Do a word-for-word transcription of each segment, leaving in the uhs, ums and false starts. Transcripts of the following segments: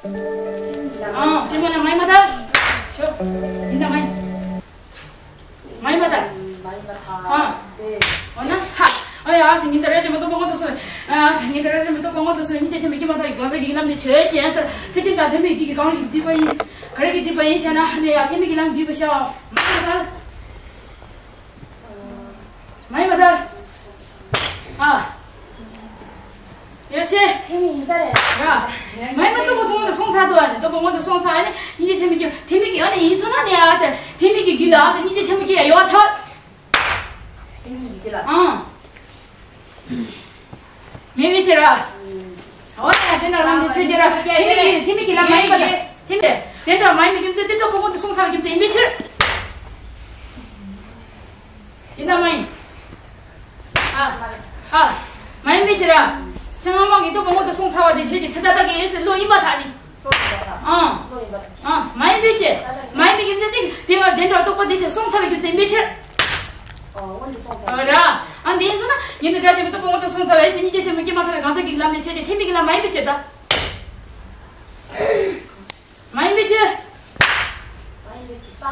ཨང་། དེ་མ་ན་མ་ཡིན་མ་ད། ཤོ། ཡིན་ད་མ་ཡིན། མ་ཡིན་མ་ད། མ་ཡིན་མ་ད། ཨང་། དེ། འོ་ན་ཚ། ཨ་ཡ་ཨ་སི་ཉིན་ད་རེ་ཅེ་མ་ཏོ་པོ་ངོ་ཏོ་སོ། ཨ་ཨ་སི་ཉིན་ད་རེ་ཅེ་མ་ཏོ་པོ་ངོ་ཏོ་སོ། ཉིན་ཅེ་ཅེ་མ་ཀི་མ་ད་ཡི་གོ་ས་གི་ལམ་ནས་ཆོས་ཅན་ས། ཐེ་ཅིན་ད་ཐེ་མི་གི་གི་གང་གི་དུས་པ་ཡིན། ག་རེ་གི་དུས་པ་ཡིན་ཤ་ན་ཧ་ནེ་ཡ་ཐེ་མི་གི་ལམ་དུས་པ་ཤ། མ་ཡིན་མ་ད། མ་ཡིན་མ་ད། ཨ། ཡ་ཆེ། ཐེ་མི་ཡིན་ས་རེད། ར། མ་ཡིན་མ་ཏོ་པོ་སོང་ད་སོང་ཚ་དོ་ཨ་ནི་ཏོ་པོ་ངོ་ཏོ་སོང་ཚ་ཨ་ནི་ཉིན་ཅེ་ཆེ་མི་ཀྱི་ཐེ་མི་གི་ཨ་ནི་ཡིན་སོང་ན་ནི་ཨ་ཟེར་ཐེ་མི་གི་རྒྱུད་ལ་ཨ་ཟེར་ཉིན་ཅེ་ཆེ་མི་ཀྱི་ཡ་ཡོ་ཐ། ཐེ་མི་ཡིན་ས་རེད། ཨང་། མེ་མེ་ཆེ་ར། འོ་ཡ་དེ་འདྲ་རང་གི་ཆོས་ཅན་ར། ཐེ་མི་གི་ཐེ་མི་གི་ལ་མ་ཡིན་པ་ལ། ཐེ་མི་དེ་འདྲ་མ་ཡིན་མི་རྒྱུ་མཚན་དེ་ཏོ་པོ་ངོ་ཏོ་སོང་ཚ་བའི་རྒྱུ་མཚན་ཡིན་མི་ཕྱིར། ཡིན་ན་མ་ཡིན། ཨ། ཨ། མ་ཡིན་མི་ཕྱིར་ར། སེང་ང་མ་གི་ཏོ་པོ་ངོ་ཏོ་སོང་ཚ་བ་དེ་ཆོས་ཀྱི་ཚེ་ད་ལྟ་གི་ཡོད་སྲིད་བློ་ཡིན་པ་ཐག་ཅིག་ཨང་། ཨང་། མ་ཡིན་པའི་ཕྱིར། མ་ཡིན་པའི་རྒྱུ་མཚན་ནི་དེ་ང་དེ་འདྲ་རྟོག་པ་དེ་ཚེ་སོང་ཚར་བའི་རྒྱུ་མཚན་མི་ཕྱིར། ཨ་ར། ཨ་འདི་ཡིན་སོང་ན་ཉིན་དུ་འདྲ་དེ་མི་རྟོག་པ་ངོ་ཏོ་སོང་ཚར་བའི་ཕྱིར་ཉིན་བརྒྱད་དེ་མི་སྐྱེ་མ་ཐག་པའི་གང་ཟག་གི་ལམ་ནས་ཆོས་ཅན་ཐེ་མི་གི་ལམ་མ་ཡིན་པའི་ཕྱིར་ད། མ་ཡིན་པའི་ཕྱིར། མ་ཡིན་པའི་ཕྱིར་ད།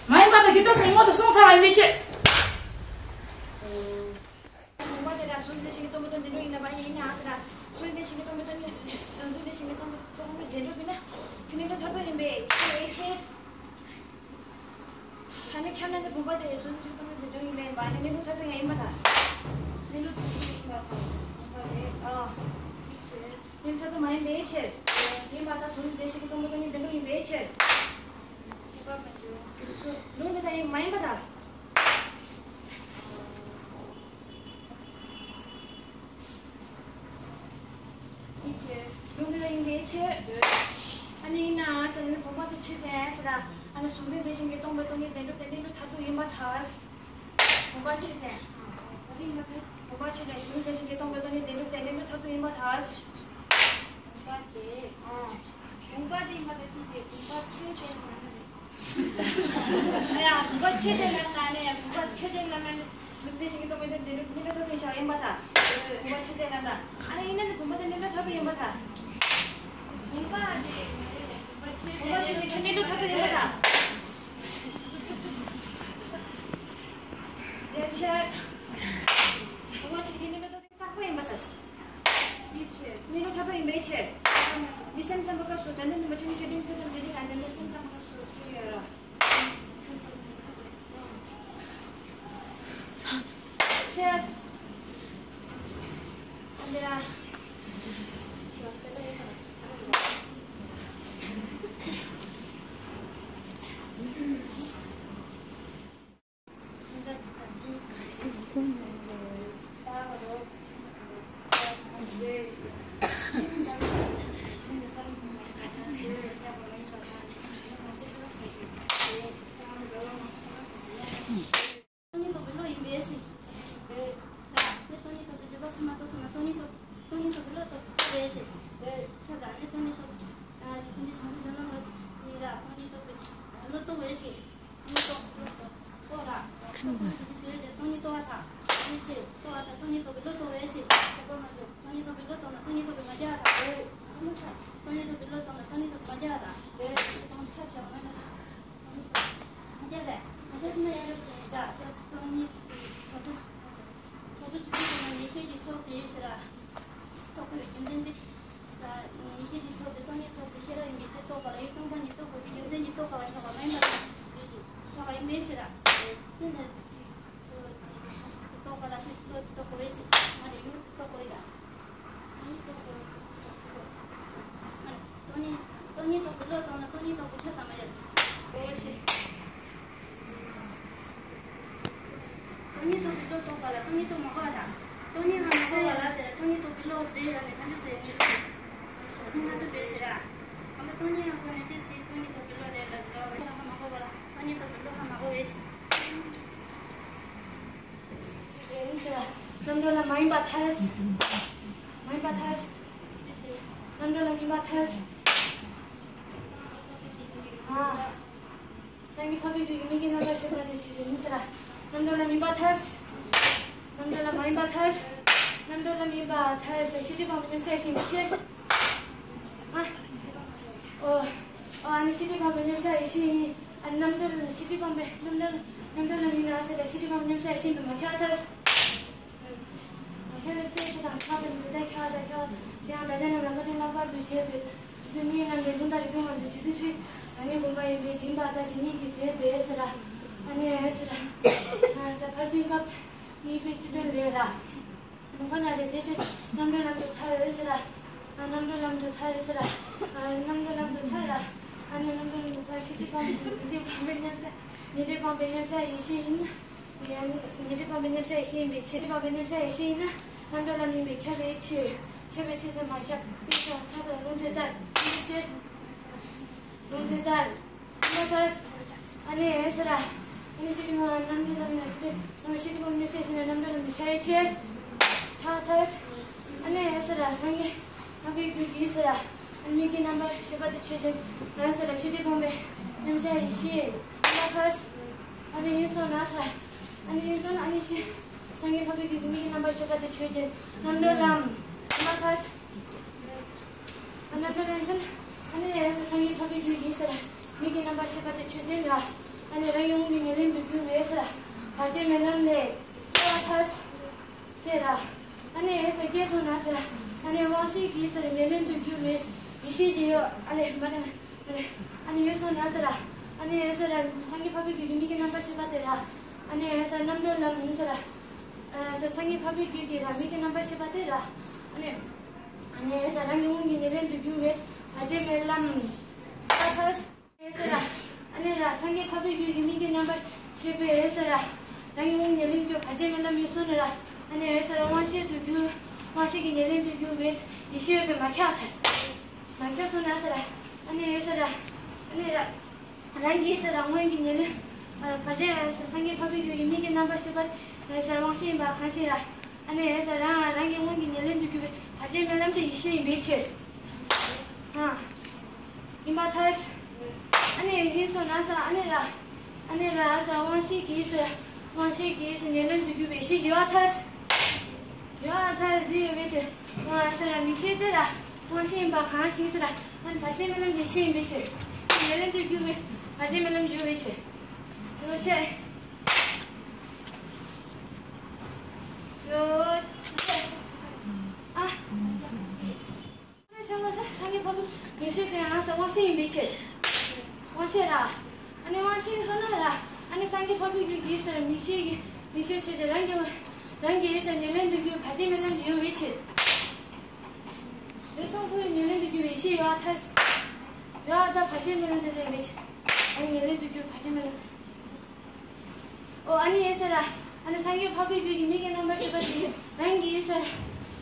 མ་ཡིན་པ་དང་གི་རྟོག་པ་ངོ་ཏོ་སོང་ཚར་བ་ཡིན་པའི་ཕྱིར། བུམ་པ་དེ་ལ་གཟུགས་འཛིན་ཤེས་ཀྱི་སྟོང་པ་དང་བདེན་གྲུབ་ཡིན་ན་བ་ཡིན་ན་ཟེར་ལ། གཟུགས་འཛིན་ཤེས་ཀྱི་སྟོང་པ་དང་གཟུགས་འཛིན་ཤེས་ཀྱི་སྟོང་པ་ཚོགས་ཀྱི་བདེན་གྲུབ་ཡིན་ན་ཁྱོད་གནས་ལུགས་མཐར་ཐུག་ཡིན་པས་ཁྱོད་ཡིན་ཕྱིར། ཨ་ནི་ཁྱབ་ན་ནི་བུམ་པ་དེ་གཟུགས་འཛིན་ཤེས་ཀྱི་སྟོང་པ་དང་བདེན་གྲུབ་ཡིན་པས་བ་ནི་གནས་ལུགས་མཐར་ཐུག་ཡང་ཡིན་པ་དང་། གནས་ལུགས་མཐར་ཐུག་ཡིན་པ་དང་བུམ་པ་དེ། ཨ། གཅིག་བྱས། གནས་ལུགས་མཐར་ཐུག་མ་ཡིན་པའི་ཕྱིར། ཡིན་པ་དང་གཟུགས་འཛིན་ཤེས་ཀྱི་སྟོང་པ་དང་ནི་བདེན་གྲུབ་ཡིན་པའི་ཕྱིར། ཁྱབ་པ་མི་འཇུག་ལུང་དེ་དག་ཡིན་མ་ཡིན་པ་དང་། ཅི་ཕྱིར། ལུང་དེ་དག་ཡིན་པའི་ཕྱིར། ཨ་ནི་ཡིན་ན་ཟེར་ན་བུམ་པ་དེ་ཆོས་ཅན་ཟེར་ལ། ཨ་ནི་གཟུགས་འཛིན་ཤེས་ཀྱི་སྟོང་པ་དང་ནི་བདེན་གྲུབ་དེ་གནས་ལུགས་མཐར་ཐུག་ཡིན་པར་ཐལ། བུམ་པ་ཆོས་ཅན། བུམ་པ་ཆོས་ཅན་གཟུགས་འཛིན་ཤེས་ཀྱི་སྟོང་པ་དང་ནི་བདེན་གྲུབ་དེ་གནས་ལུགས་མཐར་ཐུག་ཡིན་པར་ཐལ། བུམ་པ་དེ། ཨང་། བུམ་པ་དེ་ཡིན་པ་དང་ཅི་བྱེད་བུམ་པ་ཆོས་ཅན་མ་ནི་རེད། ཡ། བུམ་པ་ཆོས་ཅན་ལབ་ན་ནི་ཡ་བུམ་པ་ཆོས་ཅན་ལབ་ན་ནི་གཟུགས་འཛིན་ཤེས་ཀྱི་སྟོང་པ་དང་བདེན་གྲུབ་གནས་ལུགས་མཐར་ཐུག་ཡིན་ཤག་ཡིན་པ་ད། བུམ་པ་ཆོས་ཅན་ལབ་ན། ཨ་ནི་ཡིན་ན་ནི་བུམ་པ་དེ་གནས་ལུགས་མཐར་ཐུག་ཡིན་པ་ད། བུམ་པ་དེ་བུམ་པ་ཆོས་ཅན་གནས་ལུགས་མཐར་ཐུག་ཡིན་པ་ད། ཡ་ཆེ། བུམ་པ་ཆོས་ཅན་གནས་ལུགས་མཐར་ཐུག་ཡིན་པ་ད། ཅིའི་ཕྱིར། གནས་ལུགས་མཐར་ཐུག་ཡིན་པའི་ཕྱིར། འདི་སེམས་ཙམ་པའི་སྐབས་སུ་དོན་དམ་དམ་པ་ཆོས་ཉིད་ཀྱི་སྒྲིམ་མཐའ་དང་འབྲེལ་ལྡན་ཡང་དོན་དམ་སེམས་ཙམ་པའི་སྐབས་སུ་ཅི་ཡོད་ར། ཕྱིར། འདི་ར། སྟོང་ཉིད་རྟོགས་པའི་བློ་ཡིན་པའི་ཕྱིར། སྟོང་ཉིད་རྟོགས་པའི་བཞེད་པ་ཚང་མ་རྟོགས་སོང་ན་སྟོང་ཉིད་རྟོགས། སྟོང་ཉིད་རྟོགས་པའི་བློ་རྟོགས་པའི་ཕྱིར། ཐབས་ལ་ནི་སྟོང་ཉིད་རྟོགས། ཨ་ཅེ་ཐུན་ཏེ་བྱང་ཆུབ་སེམས་ལ་ལོ་ཡིན་ར། སྟོང་ཉིད་རྟོགས་པའི་བློ་རྟོགས་པའི་ཕྱིར། སྟོང་ཉིད་རྟོགས་པའི་བློ་རྟོགས། རྟོགས་ར། རྟོགས་སོང་ཟེར་གྱི་ཞེས་བྱ་སྟོང་ཉིད་རྟོགས་པ་དང་། ཕྱིར་ཕྱིར་རྟོགས་པ་དང་སྟོང་ཉིད་རྟོགས་པའི་བློ་རྟོགས་པའི་ཕྱིར། ཐབས་མ་རྟོགས། སྟོང་ཉིད་རྟོགས་པའི་བློ་རྟོགས་ན་སྟོང་ཉིད་རྟོགས་པའི་མ་རྒྱག་དང་། སྟོང་ཉིད་རྟོགས་པའི་བློ་རྟོགས་ན་སྟོང་ཉིད་རྟོགས་པའི་མ་རྒྱག་དང་། སྟོང་ཉིད་རྟོགས་པའི་བློ་རྟོགས་ན་སྟོང་ཉིད་རྟོགས་པའི་མ་རྒྱག་དང་། མ་རྒྱག་རེད། མ་རྒྱག་ན་ཡང་རེད་ཟེར་ད། སྟོང་ཉིད་ཀྱི་ཚོགས་དྲུག་ཚོགས་དྲུག་ཅུ་སྟོང་ནི་ཡེ་ཤེས་ཀྱི་ཚོགས་དེ་ཟེར་ར། རྟོགས་པའི་རྒྱུ་མཚན་དེ། ཡེ་ཤེས་ཀྱི་ཚོགས་དེ་སྟོང་ཉིད་རྟོགས་པའི་ཤེས་རབ་ཡིན་པས་དེ་རྟོགས་པ་ལ་ཡུལ་སྟོང་པ་ཉིད་རྟོགས་དགོས་པའི་རྒྱུ་མཚན་གྱིས་རྟོགས་པ་ལ་སོགས་པ་མ་ཡིན་པ་དང་། ཞེས་སོགས་པ་ཡིན་པའི་ཕྱིར་ར། དེ་ནི། རྟོགས་པ་ལ་ཤེས་རྟོགས་དགོས་པའི་ཕྱིར་མ་རེད་ཡུལ་རྟོགས་དགོས་རེད་ད། སྟོང་ཉིད་རྟོགས་པའི་བློ་རྟོགས་ན་སྟོང་ཉིད་རྟོགས་པའི་ཐབས་དང་མ་ཡིན། འོ་ཞེས། སྟོང་ཉིད་རྟོགས་པའི་བློ་རྟོགས་པ་ལ་སྟོང་ཉིད་རྟོགས་མ་དགོས་པ་དང་། སྟོང་ཉིད་ཧ་མ་གོ་བ་ལ་ཟེར་སྟོང་ཉིད་རྟོགས་པའི་བློ་རེད་ལ་ནི་གང་ཅི་ཟེར་ནས་ཚིག་མ་ཐུབ་པའི་ཕྱིར་ར། ཧ་མ་སྟོང་ཉིད་ཧ་གོ་ནས་དེ་དེ་སྟོང་ཉིད་རྟོགས་པའི་བློ་རེད་ལ་ནི་ཧ་མ་གོ་བ་ལ་སྟོང་ཉིད་རྟོགས་པའི་བློ་ཧ་མ་གོ་བའི་ཕྱིར། རྣམ་གྲོལ་ལ་མ་ཡིན་པར་ཐལ། མ་ཡིན་པར་ཐལ། རྣམ་གྲོལ་ལ་མ་ཡིན་པར་ཐལ། ཨ། སངས་རྒྱས་འཕགས་པའི་རྒྱུད་ཀྱི་མིང་གི་རྣམ་པར་ཤེས་པ་དེ་ཞིག་ཡིན་ཟེར། རྣམ་གྲོལ་ལ་མ་ཡིན་པར་ཐལ། རྣམ་གྲོལ་ལ་མ་ཡིན་པར་ཐལ། རྣམ་གྲོལ་ལ་མ་ཡིན་པར་ཐལ་ཟེར་ཤེས་སྒྲིབ་སྤངས་པའི་རྣམ་གཞག་ཞིག་ཕྱིར། ཨ། ཨོ། ཨོ། ཨ་ནི་ཤེས་སྒྲིབ་སྤངས་པའི་མཉམ་གཞག་ཡེ་ཤེས་ཡིན། ཨ་ནི་རྣམ་གྲོལ་ཤེས་སྒྲིབ་སྤངས་པའི་རྣམ་གྲོལ་རྣམ་གྲོལ་ལམ་ཡིན་ན་ཟེར་ལ་ཤེས་སྒྲིབ་སྤངས་པའི་མཉམ་གཞག་ཡེ་ཤེས་ཡིན་པས་མ་ཁྱབ་ཐལ། མ་ཁྱབ་ལ་དཔེ་ཆ་དང་ཐག་པའི་འདི་ལྟར་ཁྱབ་པ་དང་ཁྱབ་པ་དེ་ཡང་བདག་ཅག་རྣམས་ལ་བཀའ་དྲིན་ལྷག་པར་དུ་བྱས་པའི་རྗེ་བཙུན་མི་ཡི་རྣམ་གྲོལ་ལུང་དང་རིགས་པའི་དབང་དུ་རྗེ་བཙུན་ཁྲི་རང་ཉིད་དགོངས་པ་ཡིན་པས་སྦྱིན་པ་དང་དེ་ཉིད་ཀྱིས་མཛད་པའི་ཟེར་ལ། ཨ་ནི་ཟེར་ལ། ཨ་ཟེར་ཕར་ཕྱིན་སྐབས་གཉིས་པའི་སྤྱི་དོན་ལས་ར། ཁོ་ན་རེ་དེ་ཆོས་རྣམ་གྲོལ་ལམ་དུ་ཐལ་ཟེར་ར། རྣམ་གྲོལ་ལམ་དུ་ཐལ་ཟེར་ར། རྣམ་གྲོལ་ལམ་དུ་ཐལ་ར། ཨ་ནི་རྣམ་གྲོལ་ལམ་དུ་ཐལ། ཤེས་སྒྲིབ་སྤངས་པའི་ཉེ་སྒྲིབ་སྤངས་པའི་མཉམ་གཞག་ཉེ་སྒྲིབ་སྤངས་པའི་མཉམ་གཞག་ཡེ་ཤེས་ཡིན་ན། ཉེ་སྒྲིབ་སྤངས་པའི་མཉམ་གཞག་ཡེ་ཤེས་ཡིན་པས་ཤེས་སྒྲིབ་སྤངས་པའི་མཉམ་གཞག་ཡེ་ཤེས་ཡིན་ན་རྣམ་གྲོལ་ལམ་ཡིན་པས་ཁྱབ་པའི་ཕྱིར། ཁྱབ་པའི་ཕྱིར་ཟེར་མ་ཁྱབ་པའི་ཕྱིར་ཁྱབ་པའི་ལུང་དེ་ལྟར་ཕྱིར། ལུང་དེ་ལྟར། ཨ་ནི་ཨེ་ཟེར་ར། ཨ་ནི་ཤེས་སྒྲིབ་སྤངས་རྣམ་གྲོལ་ལམ་ཡིན་ན་ཤེས་སྒྲིབ་སྤངས་ཤེས་སྒྲིབ་སྤངས་མཉམ་གཞག་ཡེ་ཤེས་ན་རྣམ་གྲོལ་ལམ་དུ་ཁྱབ་པའི་ཕྱིར། ཁྱབ་ཐལ། ཨ་ནི་ཨེ་ཟེར་ར། སངས་རྒྱས་འཕགས་པའི་རྒྱུད་ཀྱི་ཟེར་ར། ཨ་ནི་མིག་གི་རྣམ་པར་ཤེས་པ་དེ་ཆོས་ཅན། ཨེ་ཟེར་ར། ཤེས་སྒྲིབ་སྤངས་པའི་མཉམ་གཞག་ཡེ་ཤེས་ཡིན་པར་ཐལ། ཨ་ནི་ཡིན་སོང་ན་ཟེར་ར། ཨ་ནི་ཡིན་སོང་ན་ཨ་ནི་ཤེས། སངས་རྒྱས་འཕགས་པའི་རྒྱུད་ཀྱི་མིག་གི་རྣམ་པར་ཤེས་པ་དེ་ཆོས་ཅན། རྣམ་གྲོལ་ལམ་ཡིན་པར་ཐལ། རྣམ་གྲོལ་ལམ་ཟེར། ཨ་ནི་ཡང་སངས་རྒྱས་འཕགས་པའི་རྒྱུད་ཀྱི་ཟེར་ར། མིག་གི་རྣམ་པར་ཤེས་པ་དེ་ཆོས་ཅན་ར། ཨ་ནི་རང་གི་དབང་གིས་ཉེར་ལེན་དུ་གྱུར་པའི་ཟེར་ར། བར་ཆད་མེད་ལམ་ལས་སྐྱེ་བར་ཐལ། དེ་ར། ཨ་ནི་ཡང་སྐྱེས་སོང་ན་ཟེར་ར། ཨ་ནི་དབང་ཤེས་ཀྱི་ཟེར་ར་ཉེར་ལེན་དུ་གྱུར་པའི་ཡེ་ཤེས་ཀྱི་ཡོད། ཨ་ནི་མ་ར། ཨ་ནི་ཡོད་སོང་ན་ཟེར་ར། ཨ་ནི་ཡང་ཟེར་ར། སངས་རྒྱས་འཕགས་པའི་རྒྱུད་ཀྱི་མིག་གི་རྣམ་པར་ཤེས་པ་དེ་ར། ཨ་ནི་ཡང་ཟེར་ར་རྣམ་གྲོལ་ལམ་ཟེར་ར། ཨ་ཟེར་སངས་རྒྱས་འཕགས་པའི་རྒྱུད་ཀྱི་ར་མིག་གི་རྣམ་པར་ཤེས་པ་དེ་ར། ཨ་ནི། ཨ་ནི་ཡང་ཟེར་ར་རང་གི་དབང་གིས་ཉེར་ལེན་དུ་གྱུར་པའི་བར་ཆད་མེད་ལམ། ཨ་ཐར། ཨེ་ཟེར་ར། ཨ་ནི་ར་སངས་རྒྱས་འཕགས་པའི་རྒྱུད་ཀྱི་མིག་གི་རྣམ་པར་ཤེས་པའི་ཨེ་ཟེར་ར། རང་གི་དབང་ཉེར་ལེན་གྱི་བར་ཆད་མེད་ལམ་ཡོད་སོང་ན་ར། ཨ་ནི་ཨེ་ཟེར་ར་དབང་ཤེས་དུ་གྱུར། དབང་ཤེས་ཀྱིས་ཉེར་ལེན་དུ་གྱུར་པའི་ཡེ་ཤེས་ཡོད་པས་མ་ཁྱབ་ཐལ། མ་ཁྱབ་སོང་ན་ཟེར་ར། ཨ་ནི་ཨེ་ཟེར་ར། ཨ་ནི་ར། རང་གི་ཨེ་ཟེར་ར་དབང་གིས་ཉེར་ལེན། བར་ཆད་ཨེ་ཟེར་སངས་རྒྱས་འཕགས་པའི་རྒྱུད་ཀྱི་མིག་གི་རྣམ་པར་ཤེས་པ་ཨེ་ཟེར་དབང་ཤེས་ཡིན་པ་གང་ཞིག་ར། ཨ་ནི་ཨེ་ཟེར་རང་རང་གི་དབང་གིས་ཉེར་ལེན་དུ་གྱུར་པའི་བར་ཆད་མེད་ལམ་དེ་ཡེ་ཤེས་ཡིན་པའི་ཕྱིར། ཨ། ཡིན་པར་ཐལ། ཨ་ནི་ཡིན་སོང་ན་ཟེར། ཨ་ནི་ར། ཨ་ནི་ར་ཟེར་དབང་ཤེས་ཀྱིས་ཟེར། དབང་ཤེས་ཀྱིས་ཟེར་ཉེར་ལེན་དུ་གྱུར་པའི་ཡེ་ཤེས་ཡོད་པར་ཐལ། ཡོད་པར་ཐལ་འདི་ཡོད་པའི་ཕྱིར། ཨ་ཟེར་ར་མིག་ཤེས་དེ་ར་དབང་ཤེས་ཡིན་པ་གང་ཞིག་ཟེར་ར། ཨ་ནི་བར་ཆད་མེད་ལམ་གྱི་ཡེ་ཤེས་ཡིན་པའི་ཕྱིར། ཉེར་ལེན་དུ་གྱུར་པའི་བར་ཆད་མེད་ལམ་ཡོད་པའི་ཕྱིར། ཡོད་ཚད། ཡོད་ཚད། ཨ། སངས་རྒྱས་འཕགས་པའི་མིག་ཤེས་དེ་ཡང་དབང་ཤེས་ཡིན་པའི་ཕྱིར། དབང་ཤེས་ར། ཨ་ནི་དབང་ཤེས་སོང་ན་ར། ཨ་ནི་སངས་རྒྱས་འཕགས་པའི་རྒྱུད་ཀྱི་ཟེར་མིག་ཤེས་ཀྱི་མིག་ཤེས་ཆོས་ཅན། རང་གི་རང་གི་ཟེར་ཉེར་ལེན་དུ་གྱུར་བར་ཆད་མེད་ལམ་ཡོད་པའི་ཕྱིར། དེ་སོང་ཁོའི་ཉེར་ལེན་དུ་གྱུར་པའི་ཡེ་ཤེས་ཡོད་པར་ཐལ། ཡོད་པར་ཐལ། བར་ཆད་མེད་ལམ་དེ་ལས་མེད་ཕྱིར། ཨ་ནི་ཉེར་ལེན་དུ་གྱུར་བར་ཆད་མེད་ལམ། ཨོ། ཨ་ནི་ཨེ་ཟེར་ར། ཨ་ནི་སངས་རྒྱས་འཕགས་པའི་རྒྱུད་ཀྱི་མིག་གི་རྣམ་པར་ཤེས་པ་དེ་རང་གི་ཨེ་ཟེར་ར།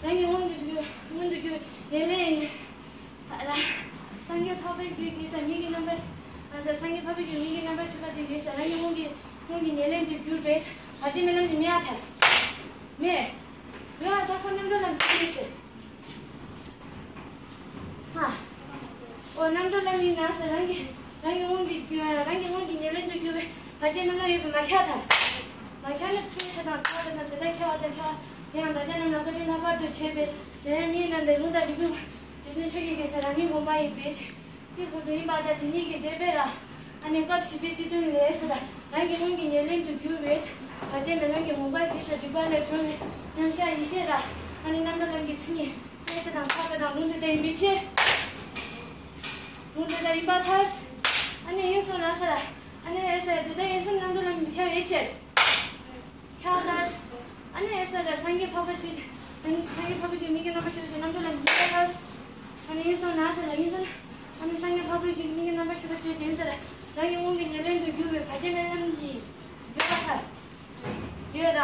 རང་གི་དབང་དུ་གྱུར། དབང་དུ་གྱུར་ཉེར་ལེན་ཡིན། ཨ་ར། སངས་རྒྱས་འཕགས་པའི་རྒྱུད་ཀྱི་ས་མིག་གི་རྣམ་པར། ཨ་ཟེར་སངས་རྒྱས་འཕགས་པའི་རྒྱུད་མིག་གི་རྣམ་པར་ཤེས་པ་དེ་ཨེ་ཟེར་རང་གི་དབང་གིས་དབང་གིས་ཉེར་ལེན་དུ་གྱུར་པས་བར་ཆད་མེད་ལམ་གྱི་མི་ཡ་ཐལ། མེད། ཡོད་ཨ་ད་ཁོ་རྣམ་གྲོལ་ལམ་གྱི་མི་ཟེར། ཧ། འོ་རྣམ་གྲོལ་ལམ་ཡིན་ན་ཟེར་རང་གི་རང་གི་དབང་གིས་རང་གི་དབང་གིས་ཉེར་ལེན་དུ་གྱུར་པའི་བར་ཆད་མེད་ལམ་ཡོད་པས་མ་ཁྱབ་ཐལ། མ་ཁྱབ་ན་ཕྲད་ཆ་དང་ཐག་པ་དང་དེ་ལྟར་ཁྱབ་པ་དང་ཁྱབ་པ་དེ་ཡང་བདག་ཅག་རྣམས་ལ་བཀའ་དྲིན་ལྷག་པར་དུ་བྱས་པས་དེ་ཡང་མིའི་རྣམས་ལས་ལུང་དང་རིགས་པའི་དབང་རྗེ་བཙུན་ཆོས་ཀྱི་རྒྱལ་སྲས་རང་ཉིད་དགོངས་པ་ཡིན་པའི་ཕྱིར། དེ་ཁོ་ཚོ་ཡིན་པ་དང་དེ་ཉིད་ཀྱིས་མཛད་པས་ར། ཨ་ནི་སྐབས་བཞི་པའི་སྤྱི་དོན་ལས་ཟེར་ར་རང་གི་དབང་གིས་ཉེར་ལེན་དུ་གྱུར་པས་བར་ཆད་མེད་ལམ་གྱི་ངོ་སྐལ་གྱི་ས་རིགས་པ་ལས་གྲོལ་བའི་མཉམ་གཞག་ཡེ་ཤེས་ར། ཨ་ནི་རྣམ་གྲོལ་ལམ་གྱི་མཚན་ཉིད། ཕྲད་ཆ་དང་ཐག་པ་དང་ལུང་དེ་ལྟར་ཡིན་པའི་ཕྱིར། ལུང་དེ་ལྟར་ཡིན་པར་ཐལ། ཨ་ནི་ཡིན་སོང་ན་ཟེར། ཨ་ནི་ཨེ་ཟེར་དེ་ལྟར་ཡིན་སོང་རྣམ་གྲོལ་ལམ་གྱི་ཁྱབ་པའི་ཕྱིར། ཁྱབ་པར་ཐལ། ཨ་ནི་ཨེ་ཟེར་སངས་རྒྱས་འཕགས་པ་ཆོས་ཅན། ཨ་ནི་སངས་རྒྱས་འཕགས་པའི་རྒྱུད་མིག་གི་རྣམ་པར་ཤེས་པ་ཆོས་ཅན་རྣམ་གྲོལ་ལམ་ཡིན་པར་ཐལ། ཨ་ནི་ཡིན་སོང་ན་ཟེར་ཡིན་སོང་ན། ཨ་ནི་སངས་རྒྱས་འཕགས་པའི་རྒྱུད་མིག་གི་རྣམ་པར་ཤེས་པ་ཆོས་ཅན་ཟེར། རང་གི་དབང་གིས་ཉེར་ལེན་དུ་གྱུར་པའི་བར་ཆད་མེད་ལམ་གྱི་ཡོད་པར་ཐལ། ཡོད་ར།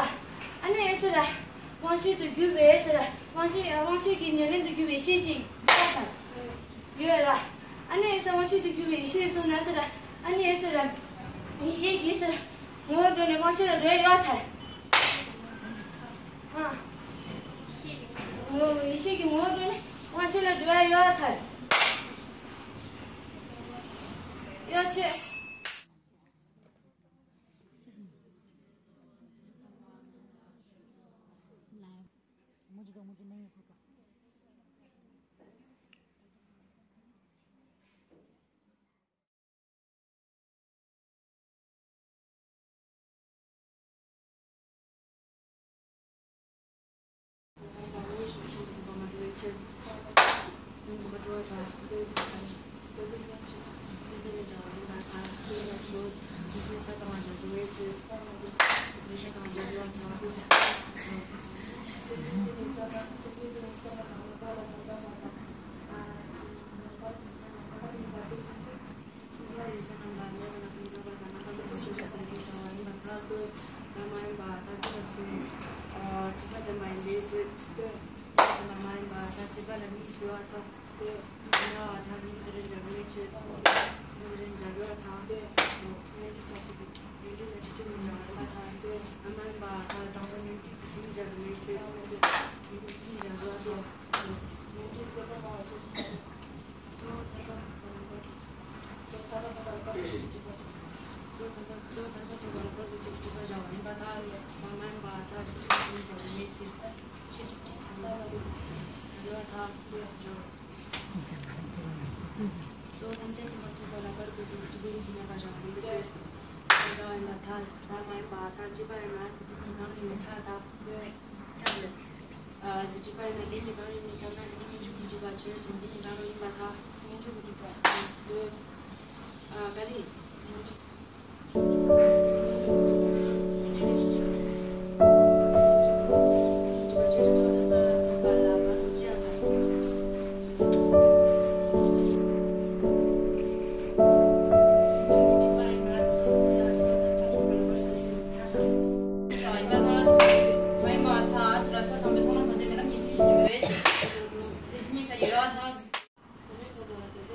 ཨ་ནི་ཨེ་ཟེར་ར། དབང་ཤེས་དུ་གྱུར་པའི་ཟེར་ར། དབང་ཤེས་དབང་ཤེས་ཀྱིས་ཉེར་ལེན་དུ་གྱུར་པའི་ཤེས་ཅིག་ཡོད་པར་ཐལ། ཡོད་ར། ཨ་ནི་ཨེ་ཟེར་དབང་ཤེས་དུ་གྱུར་པའི་ཡེ་ཤེས་སོང་ན་ཟེར་ར། ཨ་ནི་ཨེ་ཟེར་ར། ཡེ་ཤེས་ཀྱིས་ཟེར་ར། ངོ་བོ་འགྲོ་ནས་དབང་ཤེས་ལ་འགྲོ་ཡ་ཡོད་པར་ཐལ། ཨ། ངོ་ཡེ་ཤེས་ཀྱི་ངོ་བོ་འགྲོ་ནས་དབང་ཤེས་ལ་འགྲོ་ཡ་ཡོད་པར་ཐལ། ཡོད་ཆོས།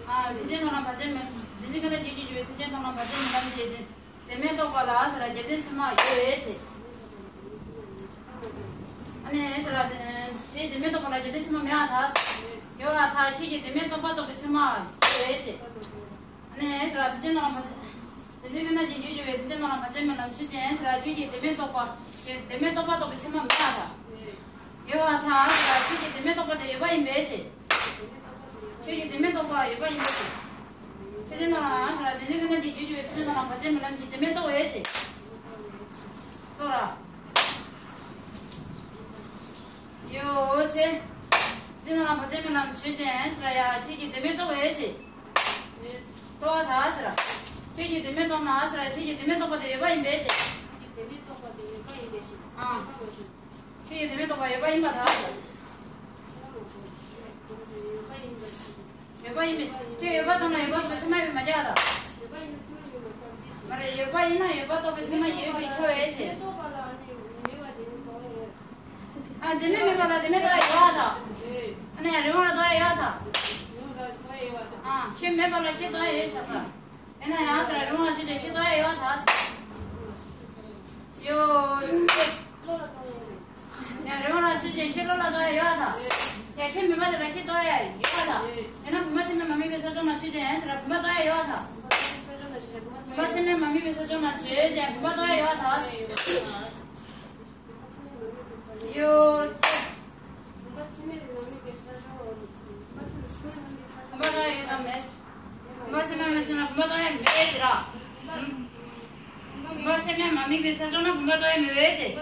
ཨ། དེ་ཚེ་ནང་ལ་བར་ཆད་མེད། དེ་ཚེ་ཀུན་ཏུ་རྒྱལ་གྱི་འཇུག་པའི་ཐེག་ཆེན་མཐོང་ལམ་བར་ཆད་མེད་ལམ་གྱི། དེ་ཚེ་ནང་ལ་བར་ཆད་མེད་ལམ་གྱི་དེ་དེ་མེད་རྟོགས་པ་ལ་ཟེར་ར་རྒྱབ་རྟེན་ཚད་མ་ཡོད་རེད་ཟེར། ཨ་ནི་ཟེར་ར་དེ་དེ་མེད་རྟོགས་པ་ལ་རྒྱབ་རྟེན་ཚད་མ་མེད་པར་ཐལ། ཡོད་པར་ཐལ། ཁྱོད་ཀྱིས་དེ་མེད་རྟོགས་པ་རྟོགས་པའི་ཚད་མ་ཡོད་རེད་ཟེར། ཨ་ནི་ཟེར་ར་དེ་ཚེ་ནང་ལ་བར་ཆད། དེ་ཚེ་ཀུན་ཏུ་རྒྱལ་གྱི་འཇུག་པའི་ཐེག་ཆེན་མཐོང་ལམ་བར་ཆད་མེད་ལམ་ཆོས་ཅན་ཟེར་ར་ཁྱོད་ཀྱིས་དེ་མེད་རྟོགས་པ། དེ་མེད་རྟོགས་པ་རྟོགས་པའི་ཚད་མ་མེད་པར་ཐལ། ཡོད་པར་ཐལ་ཟེར་ར་ཁྱོད་ཀྱིས་དེ་མེད་རྟོགས་པ་དེ་ཡོད་པ་ཡིན་པས་ཟེར། ཁྱོད་ཀྱིས་དེ་མེད་རྟོགས་པ་ཡོད་པ་ཡིན་པས་ཟེར། ཐེག་ཆེན་མཐོང་ལམ་ཟེར་ར་དེ་ཚེ་ཀུན་ཏུ་རྒྱལ་གྱི་འཇུག་པའི་ཐེག་ཆེན་མཐོང་ལམ་བར་ཆད་མེད་ལམ་གྱི་དེ་མེད་རྟོགས་པས་ཟེར། རྟོགས་ར། ཡོད་ཚེ། ཐེག་ཆེན་མཐོང་ལམ་བར་ཆད་མེད་ལམ་ཆོས་ཅན་ཟེར་ར་ཡ་ཁྱོད་ཀྱིས་དེ་མེད་རྟོགས་པས་ཟེར། རྟོགས་པར་ཐལ་ཟེར། ཁྱོད་ཀྱིས་དེ་མེད་རྟོགས་ན་ཟེར། ཁྱོད་ཀྱིས་དེ་མེད་རྟོགས་པ་དེ་ཡོད་པ་ཡིན་པས་ཟེར། ཨང་། ཁྱོད་ཀྱིས་དེ་མེད་རྟོགས་པ་ཡོད་པ་ཡིན་པར་ཐལ་ཟེར། ཡོད་པ་ཡིན་པས། ཁྱོད་ཡོད་པ་རྟོགས་ན་ཡོད་པ་རྟོགས་པའི་ཚད་མ་ཡོད་པས་མ་ཁྱབ་པར་ཐལ། མ་རེད། ཡོད་པ་ཡིན་ན་ཡོད་པ་རྟོགས་པའི་ཚད་མ་ཡོད་པས་ཁྱབ་པས་ཟེར། ཨ། དེ་མེད་མེད་པ་ལ་དེ་མེད་རྟོགས་ཡ་ཡོད་པར་ཐལ། ཨ་ནི་ཡང་རིགས་དབང་ལ་རྟོགས་ཡ་ཡོད་པར་ཐལ། ཨ། ཁྱོད་མེད་པ་ལ་ཁྱོད་རྟོགས་ཡ་ཡོད་ཤག་ས། ཡིན་ན་ཡང་ཟེར་ར་རིགས་དབང་ལ་ཆོས་ཅན་ཁྱོད་རྟོགས་ཡ་ཡོད་པར་ཐལ། ཡོད་ཚེ། ཡང་རིགས་དབང་ལ་ཆོས་ཅན་ཁྱོད་བློ་ལ་རྟོགས་ཡ་ཡོད་པར་ཐལ། ཡང་ཁྱོད་མེད་པ་དེ་ལ་ཁྱོད་རྟོགས་ཡ་ཡོད་པར་ཐལ། ཡིན་ན་བུམ་པ་ཚད་མས་མ་དམིགས་པའི་ས་ཕྱོགས་ན་ཆོས་ཅན་ཟེར་ར་བུམ་པ་རྟོགས་ཡ་ཡོད་པར་ཐལ། བུམ་པ་ཚད་མས་མ་དམིགས་པའི་ས་ཕྱོགས་ན་ཆོས་ཅན་བུམ་པ་རྟོགས་ཡ་ཡོད་པར་ཐལ། ཡོད་ཚེ། བུམ་པ་ཚད་མས་མ་དམིགས་པའི་ས་ཕྱོགས། བུམ་པ་ཚད་མས་མ་དམིགས་པའི་ས་ཕྱོགས། བུམ་པ་རྟོགས་ཡ་ཡོད་དམ་མེད། བུམ་པ་ཚད་མས་མ་དམིགས་པའི་ས་ཕྱོགས་ན་བུམ་པ་རྟོགས་ཡ་མེད་ཟེར་ར། བུམ་པ་ཚད་མས་མ་དམིགས་པའི་ས་ཕྱོགས་ན་བུམ་པ་རྟོགས་ཡ་མེད་ཟེར།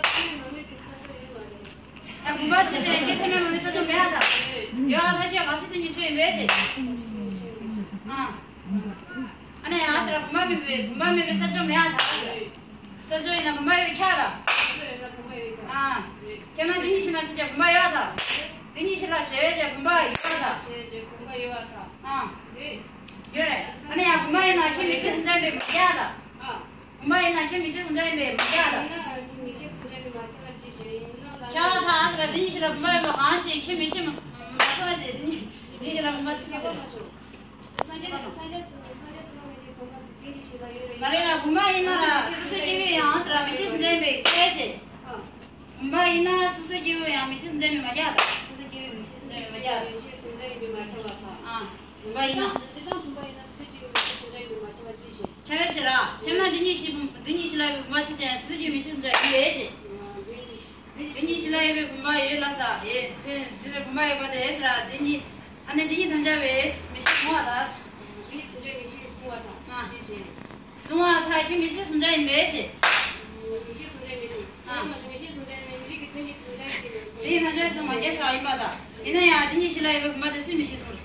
ཡ། བུམ་པ་ཆོས་ཅན་ཁྱོད་ཚད་མས་མ་དམིགས་ས་ཕྱོགས་མེད་པར་ཐལ། ཡོད་པར་ཐལ། ཁྱོད་གང་ཞིག་ཅན་གྱི་ཆོས་ཡིན་པས་ཟེར། ཨ། ཨ་ནི་ཡང་ཟེར་ར་བུམ་པ་མེད་པའི་བུམ་པ་མེད་པའི་ས་ཕྱོགས་མེད་པར་ཐལ་ཟེར། ས་ཕྱོགས་ཡིན་ན་བུམ་པ་ཡོད་པས་ཁྱབ་པར་ཐལ། ཨ། ཁྱོད་ན་དེ་གཉིས་ཕྱི་ན་ཆོས་ཅན་བུམ་པ་ཡོད་པར་ཐལ། དེ་གཉིས་ཕྱི་ལ་ཆོས་ཅན་བུམ་པ་ཡོད་པར་ཐལ། ཨ། ཡོད་རེད། ཨ་ནི་ཡང་བུམ་པ་ཡིན་ན་ཁྱོད་མིག་ཤེས་ཟུང་འཇུག་ཡིན་པས་མ་ཁྱབ་པར་ཐལ། བུམ་པ་ཡིན་ན་ཁྱོད་མིག་ཤེས་ཟུང་འཇུག་ཡིན་པས་མ་ཁྱབ་པར་ཐལ། ཁྱབ་པར་ཐལ་ཟེར་ར་དེ་གཉིས་ཕྱི་ལ་བུམ་པ་ཡོད་པ་གང་ཞིག་ཁྱོད་མིག་ཤེས་མ་མ་ཁྱབ་པ་ཟེར། དེ་གཉིས་དེ་གཉིས་ཕྱི་ལ་བུམ་པ་ཟེར་ཁྱབ་པར་ཐལ། མ་རེད་ལ། བུམ་པ་ཡིན་ན་ར་སོ་སོའི་སྐྱེ་བོའི་ཡང་ཟེར་ར་མིག་ཤེས་ཟུང་འཇུག་ཡིན་པས་ཁྱབ་ཅེས། བུམ་པ་ཡིན་ན་སོ་སོའི་སྐྱེ་བོའི་ཡང་མིག་ཤེས་ཟུང་འཇུག་ཡིན་པས་མ་ཁྱབ་པར་ཐལ། སོ་སོའི་སྐྱེ་བོའི་མིག་ཤེས་ཟུང་འཇུག་ཡིན་པས་མ་ཁྱབ་པར་ཐལ། མིག་ཤེས་ཟུང་འཇུག་ཡིན་པས་མ་ཁྱབ་པར་ཐལ། ཨ། བུམ་པ་ཡིན་ན། ཇི་ལྟར་བུམ་པ་ཡིན་ན་སོ་སོའི་སྐྱེ་བོའི་མིག་ཤེས་ཟུང་འཇུག་ཡིན་པས་མ་ཁྱབ་པ་ཅི་ཞིག་ཁྱབ་པས་ཟེར་ར། ཁྱབ་ན་དེ་གཉིས་ཕྱི་བུམ་དེ་གཉིས་ཕྱི་ལ་ཡོད་པའི་བུམ་པ་ཆོས་ཅན་སོ་སོའི་སྐྱེ་བོའི་མིག་ཤེས་ཟུང་འཇུག་ཡིན་པས་ཟེར། དེ་གཉིས་ཕྱི་ལ་ཡོད་པའི་བུམ་པ་ཡོད་ལ་ས་ཡོད་དེ་དེ་ལ་བུམ་པ་ཡོད་པ་དེ་ཟེར་ར་དེ་གཉིས། ཨ་ནི་དེ་གཉིས་ཐམས་ཅད་པའི་མིག་ཤེས་བཟུང་བ་དང་། དེ་གཉིས་ཐམས་ཅད་མིག་ཤེས་བཟུང་བ་དང་། ཨ། ཅི་ཞིག་བཟུང་བ་ཐལ། ཁྱོད་མིག་ཤེས་ཟུང་འཇུག་ཡིན་པས་ཟེར། མིག་ཤེས་ཟུང་འཇུག་མིན་ཟེར། ཨ། ཁྱོད་མ་བྱུང་མིག་ཤེས་ཟུང་འཇུག་མིན་ཟེར་གྱི་དོན་གྱི་ཟུང་འཇུག་ཡིན་པས། དེའི་ནང་ཆོས་སུ་མ་སྐྱེས་ཤོག་ཡིན་པ་དང་། ཡིན་ན་ཡང་དེ་གཉིས་ཕྱི་ལ་ཡོད་པའི་བུམ་པ་དེ་སུས་མིག་ཤེས་གསུངས།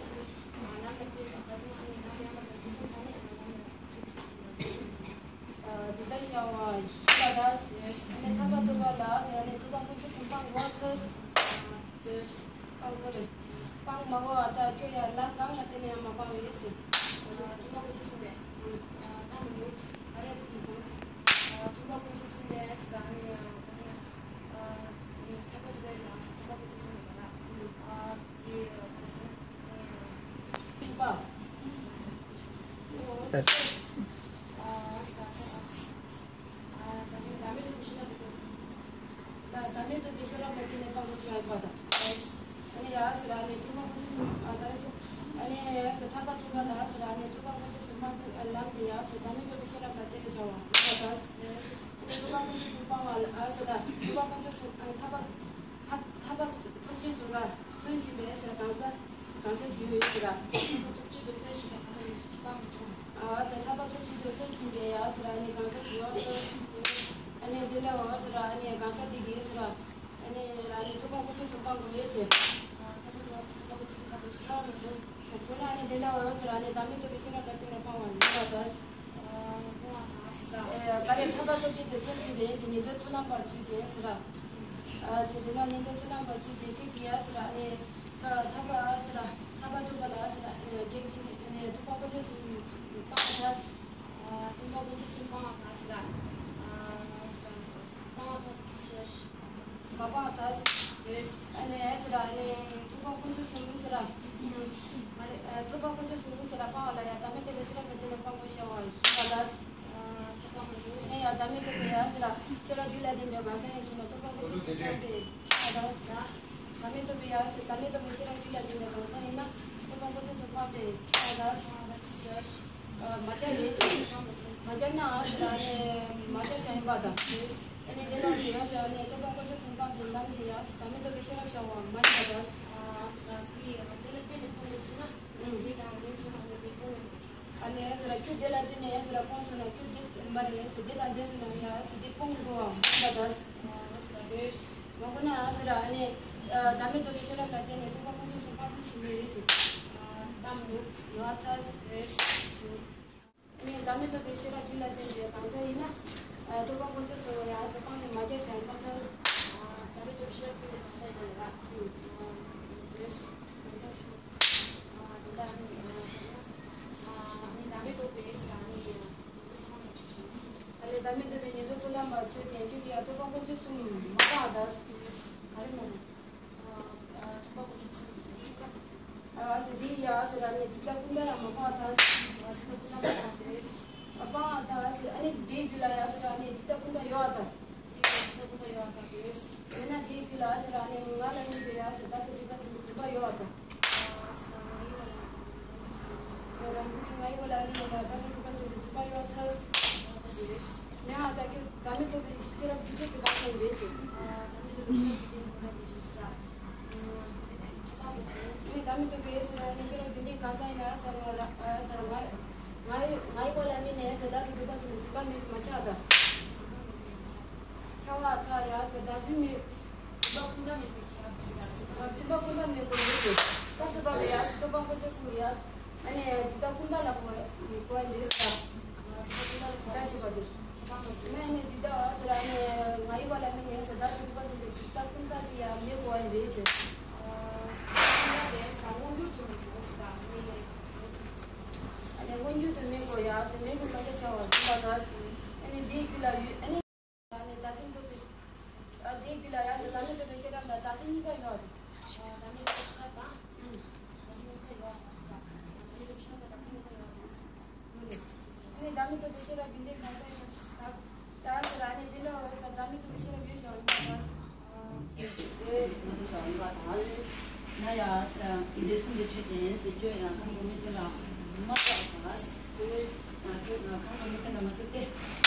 ནི་ལམ་ལ་དེ་ལ་ད་ཟེར་ན་ཨ་ནི་ལམ་ཡང་ལ་དེ་སོང་ས་ནི་ཨ་ནི་ལམ་ལ་དེ་ལྟར་བྱ་བ་ཡིད་ལ་ད་ཟེར། ཨ་ནི་ཐར་པ་ཐོབ་པ་ལ་ཟེར། ཨ་ནི་ཐུབ་པ་དཀོན་མཆོག་གསུམ་སྤང་དགོས་ཐལ། སྤང་དགོས་རེད། སྤང་མ་དགོས་པ་ད་ཁྱོད་ཡང་ལམ་གང་ལ་བརྟེན་ནས་ཡང་མ་སྤང་བའི་ཚེ། ཐུབ་པ་དཀོན་མཆོག་གསུམ་ལས། ད་མི་འདུག་ཨ་རེ་རེ་ཐུབ་པ་ཐུབ་པ་དཀོན་མཆོག་གསུམ་ལས་ཟེར། ཨ་ནི་ཐར་པ་ཐོབ་པའི་ལམ་ཐུབ་པ་དཀོན་མཆོག་གསུམ་ལས་ལ། བདག་མེད་རྟོགས་པའི་ཤེས་རབ་ལ་བརྟེན་ནས་སྤང་དགོས་ཤེས་པ་དང་། ཨ་ནི་ཡ་ཟེར། ཨ་ནི་ཐུབ་པ་དཀོན་མཆོག་གསུམ། ཨ་ད་ཟེར། ཨ་ནི་ཡ་ཟེར། ཐར་པ་ཐོབ་པ་ལ་ཟེར། ཨ་ནི་ཐུབ་པ་དཀོན་མཆོག་གསུམ་སྤང་དགོས་ལམ་དེ་ཡ་ཟེར། བདག་མེད་རྟོགས་པའི་ཤེས་རབ་ལ་བརྟེན་ནས་བྱ་བ་ཡིན་པ་དང་། ཨ་ནི་ཐུབ་པ་དཀོན་མཆོག་གསུམ་སྤང་བ་ལ་ཨ་ཟེར། ད་ཐུབ་པ་དཀོན་མཆོག་གསུམ། ཨ་ནི་ཐར་པ། ཐར་ཐར་པ་ཐོབ་བྱེད་དུ་ལ་མཚོན་བཞིན་པའི་ཟེར་གང་ཟག་གང་ཟག་ཞིག་ཡོད་ཟེར། ཐར་པ་ཐོབ་བྱེད་དུ་མཚོན་བཞིན་པའི་གང་ཟག་ཡོད་ཟེར། ཨ་ཟེར། ཐར་པ་ཐོབ་བྱེད་དུ་མཚོན་བཞིན་པའི་ཡ་ཟེར། ཨ་ནི་གང་ཟག་ཞིག་ཡོད་ཟེར། ཨ་ནི་འདི་འདྲ་བ་ཟེར། ཨ་ནི་གང་ཟག་དེ་གིས་ཟེར། ཨ་ནི་ཨ་ནི་ཐུབ་པ་དཀོན་མཆོག་གསུམ་སྤང་དགོས་ཡོད་ཟེར། ཐར་པ་ཐོབ་བྱེད་དུ་མཚོན་བཞིན་པའི་གང་ཟག་ཡོད་ཟེར། ཁོ་ན་ཨ་ནི་འདི་འདྲ་བ་ཟེར། ཨ་ནི་བདག་མེད་རྟོགས་པའི་ཤེས་རབ་ལ་བརྟེན་ནས་སྤང་བ་ཡིན་པ་དང་། ཨ་ག་རེ། ཐར་པ་ཐོབ་བྱེད་དུ་མཚོན་བཞིན་པའི་ཉན་ཐོས་ཚོགས་ལམ་པར་གྱུར་ཅིང་ཟེར། ཨ་དེ་དེ་ན་ཉན་ཐོས་ཚོགས་ལམ་པར་གྱུར་ཅིང་ཁྱོད་ཀྱིས་ཡ་ཟེར། ཨ་ནི་ཐ་ཐར་པ་ཟེར། ཐར་པ་ཐོབ་པ་ལ་ཟེར། ཨ་ནི་གེགས་བྱེད་ནས་ཨ་ནི་ཐུབ་པ་དཀོན་མཆོག་གསུམ་སྤང་བ་དང་། ཨ་ཐུབ་པ་དཀོན་མཆོག་གསུམ་སྤང་བ་དང་ཟེར། ཨ་སྤང་བ་དང་ཅི་ཕྱིར། མ་སྤང་བ་དང་། ཨ་ནི་ཨེ་ཟེར། ཨ་ནི་ཐུབ་པ་དཀོན་མཆོག་གསུམ་ཟེར། མ་རེད། ཨ་ཐུབ་པ་དཀོན་མཆོག་གསུམ་ཟེར་སྤང་བ་ལ་ཡང་བདག་མེད་རྟོགས་པའི་ཤེས་རབ་ལ་བརྟེན་ནས་སྤང་དགོས་ཤེས་པ་ཡིན་པ་དང་། ཨ་ནི་ཡང་བདག་མེད་རྟོགས་པའི་ཡ་ཟེར། ཤེས་རབ་རྒྱུད་ལ་ལྡན་པའི་གང་ཟག་ཡིན་ཞིང་ན་ཐུབ་པ་དཀོན་མཆོག་གསུམ་སྤངས་པའི་ཕྱིར་དང་། བདག་མེད་རྟོགས་པའི་ཡ་ཟེར། བདག་མེད་རྟོགས་པའི་ཤེས་རབ་རྒྱུད་ལ་ལྡན་པའི་གང་ཟག་ཡིན་ན་ཐུབ་པ་དཀོན་མཆོག་གསུམ་སྤངས་པའི་ཕྱིར་དང་། མ་རྒྱག་ཡོད་ཅེས། མ་རྒྱག་ན་ཨ་ཟེར། ཨ་ནི་མ་རྒྱག་བྱ་ཡིན་པ་དང་། ཨ་ནི་དེ་ལ་ཡང་ཟེར། ཨ་ནི་ཐུབ་པ་དཀོན་མཆོག་གསུམ་སྤངས་པའི་ལམ་དེ་ཡ་ཟེར། བདག་མེད་རྟོགས་པའི་ཤེས་རབ་བྱ་བ་མ་ཡིན་པ་དང་། ཨ་ཟེར། དེ་ལ་བརྟེན་ནས་སྤོང་དགོས་ཟེར་ན། དེ་དང་ལན་ཟེར་ན་ཨ་ནི་དེ་སྤོང་དགོས། ཨ་ནི་ཨ་ཟེར། ཁྱོད་དེ་ལ་བརྟེན་ནས་ཨ་ཟེར་སྤོང་སོང་ན་ཁྱོད་དེ་མ་རེད་ཟེར། དེ་དང་ལྡན་སོང་ན་ཡ་ཟེར། དེ་སྤོང་དགོས་པ་མ་ཡིན་པ་དང་། མ་གོ་ན་ཨ་ཟེར། ཨ་ནི་བདག་མེད་རྟོགས་པའི་ཤེས་རབ་ལ་བརྟེན་ནས་ཐུབ་པ་དཀོན་མཆོག་གསུམ་སྤང་ཚུལ་ཞིག་ཡོད་ཟེར། གཏམ་ཡོད་ཐལ་ཟེར། ཨ་ནི་བདག་མེད་རྟོགས་པའི་ཤེས་རབ་རྒྱུད་ལ་ལྡན་པའི་གང་ཟག་ཡིན་ན། ཐུབ་པ་དཀོན་མཆོག་གསུམ་ཡ་ཟེར་སྤངས་ནས་མ་རྒྱག་བྱ་ཡིན་པ་དང་། བདག་མེད་རྟོགས་པའི་ཤེས་རབ་རྒྱུད་ལ་གང་ཟག་ཡིན་པ་ལ། དེ་འདྲ་ཨ་ནི་བདག་མེད་རྟོགས་པའི་ཟེར། ཨ་ནི་ཨ་ནི་བདག་མེད་རྟོགས་པའི་ཉན་ཐོས་ཚོགས་ལམ་པར་ཆོས་ཅན། ཁྱོད་ཀྱིས་ཡང་ཐུབ་པ་དཀོན་མཆོག་གསུམ་མ་སྤངས་པ་དང་། ག་རེ་མ་རེད། ཐུབ་པ་དཀོན་མཆོག་གསུམ་གསུམ་ཀ། ཨ་ཟེར། འདི་ཡ་ཟེར། ཨ་ནི་འཇིག་ལྟ་ཀུན་ད་ཡང་མ་སྤངས་པ་དང་། འཇིག་ལྟ་ཀུན་ད་མ་སྤངས་ཏེ། མ་སྤངས་པ་དང་ཟེར། ཨ་ནི་འདིའི་རྒྱུད་ལ་ཡ་ཟེར། ཨ་ནི་འཇིག་ལྟ་ཀུན་ད་ཡོད་པ་དང་། འདི་ཡ་འཇིག་ལྟ་ཀུན་ད་ཡོད་པ་དང་། ཡོད་ན་འདིའི་རྒྱུད་ལ་ཟེར། ཨ་ནི་ང་ལ་དམིགས་པའི་ཡ་ཟེར། བདག་ཏུ་སྒྲིབ་པ་ཅན་གྱི་སྒྲིབ་པ་ཡོད་པ་དང་། ང་ཡི་བ་ལ་དམིགས་པའི་ཡ་བདག་ཏུ་སྒྲིབ་པ་ཅན་གྱི་སྒྲིབ་པ་ཡོད་ཐལ། ཡིན། ཡང་ད་ཁྱོད་བདག་མེད་རྟོགས་པའི་ཤེས་རབ་རྒྱུད་སྡེ་དེ་ག་ཚོད་རེད་ཟེར། ཨ། བདག་མེད་རྟོགས་པའི་ཤེས་རབ་རྒྱུད་སྡེ་ཁོ་ན་དེ་ཞིག་ས། ཨ་ནི་བདག་མེད་རྟོགས་པའི་ཤེས་རབ་ནི་ཤེས་རབ་རྒྱུད་སྡེ་ག་ཚོད་ཡིན་ན་ས་ང་ལ་ས་ར་ང་ང་ཡི་ང་ཡི་གོ་ལ་མི་ནས་ས་བདག་གི་སྒྲུབ་པ་ཚོ་ནི་འཛིན་པ་མེད་པ་མ་ཁྱབ་ད། ཁྱབ་པ་ད་ཡ་ས་བདག་འཛིན་མེད། འཛིན་པ་ཀུན་བཏགས་མེད་པའི་ཁྱབ་པ་ཟེར་ཡ། འཛིན་པ་ཀུན་བཏགས་མེད་པའི་ཡུལ་དུ་སྐབས་སུ་བབས་པའི་ཡ་ཐོབ་པ་ཁོ་ཚོ་གསུངས་ཡ། ཨ་ནི་འཇིག་ལྟ་ཀུན་བཏགས་ལ་གོ་གོ་བ་འདི་ས། འཇིག་ལྟ་ཀུན་བཏགས་ལ་གོ་བ་ཞེས་པ་སྟེ། ཨ་ནི་འཇིག་ལྟ་བ་ཟེར་ཨ་ནི་ང་ཡི་བ་ལ་མི་ཉན་ཟེར་བདག་གི་རིག་པ་ཚོ་འཇིག་ལྟ་ཀུན་བཏགས་དེ་ཡ་མེད་གོ་བ་འདི་ཆེ། ཀུན་བཏགས་དེ་ས་མངོན་གྱུར་དུ་མེད་གོ་ས། ཨ་ནི་མངོན་གྱུར་དུ་མེད་གོ་ཡ་ཟེར་མེད་པའི་མ་ཁྱབ་བྱ་བ་ཟེར་བ་ད་ཟེར། ཨ་ནི་འདིའི་རྒྱུད་ལ་ཡོད་ཨ་ནི། ཨ་ནི་བདག་འཛིན་རྟོག་པའི། ཨ་དེའི་རྒྱུད་ལ་ཡ་ཟེར་བདག་མེད་རྟོགས་པའི་ཤེས་རབ་ལ་བདག་འཛིན་གཉིས་ཀ་ཡོད་དེ། བདག་མེད་རྟོགས་པའི་ཤེས་རབ་དང་། བདག་འཛིན་གཉིས་ཀ་ཡོད་པ་ས། བདག་མེད་རྟོགས་པའི་ཤེས་རབ་དང་བདག་འཛིན་གཉིས་ཀ་ཡོད་པ་ས། ཨ་ནི་བདག་མེད་རྟོགས་པའི་ཤེས་རབ་རྒྱུད་སྡེ་གང་ཟག་ཡིན་ན་ད། ད་ཟེར་ཨ་ནི་འདི་ལ་འོ་ས་བདག་མེད་རྟོགས་པའི་ཤེས་རབ་ཡོད་ཞེས་པ་ཡིན་པ་ད། ཨ་ཨེ་མ་རྟོགས་ཤེས་པ་ཡིན་པ་ད། ན་ཡ་ས་འདི་གསུམ་གྱི་ཆོས་ཅན་ཟེར་རྒྱུ་ཡང་ཁམས་གོང་མའི་དོན་ལ་མ་ཐོབ་པ་ད། ཁམས་གོང་མའི་དོན་ལ་མ་ཐོབ་སྟེ།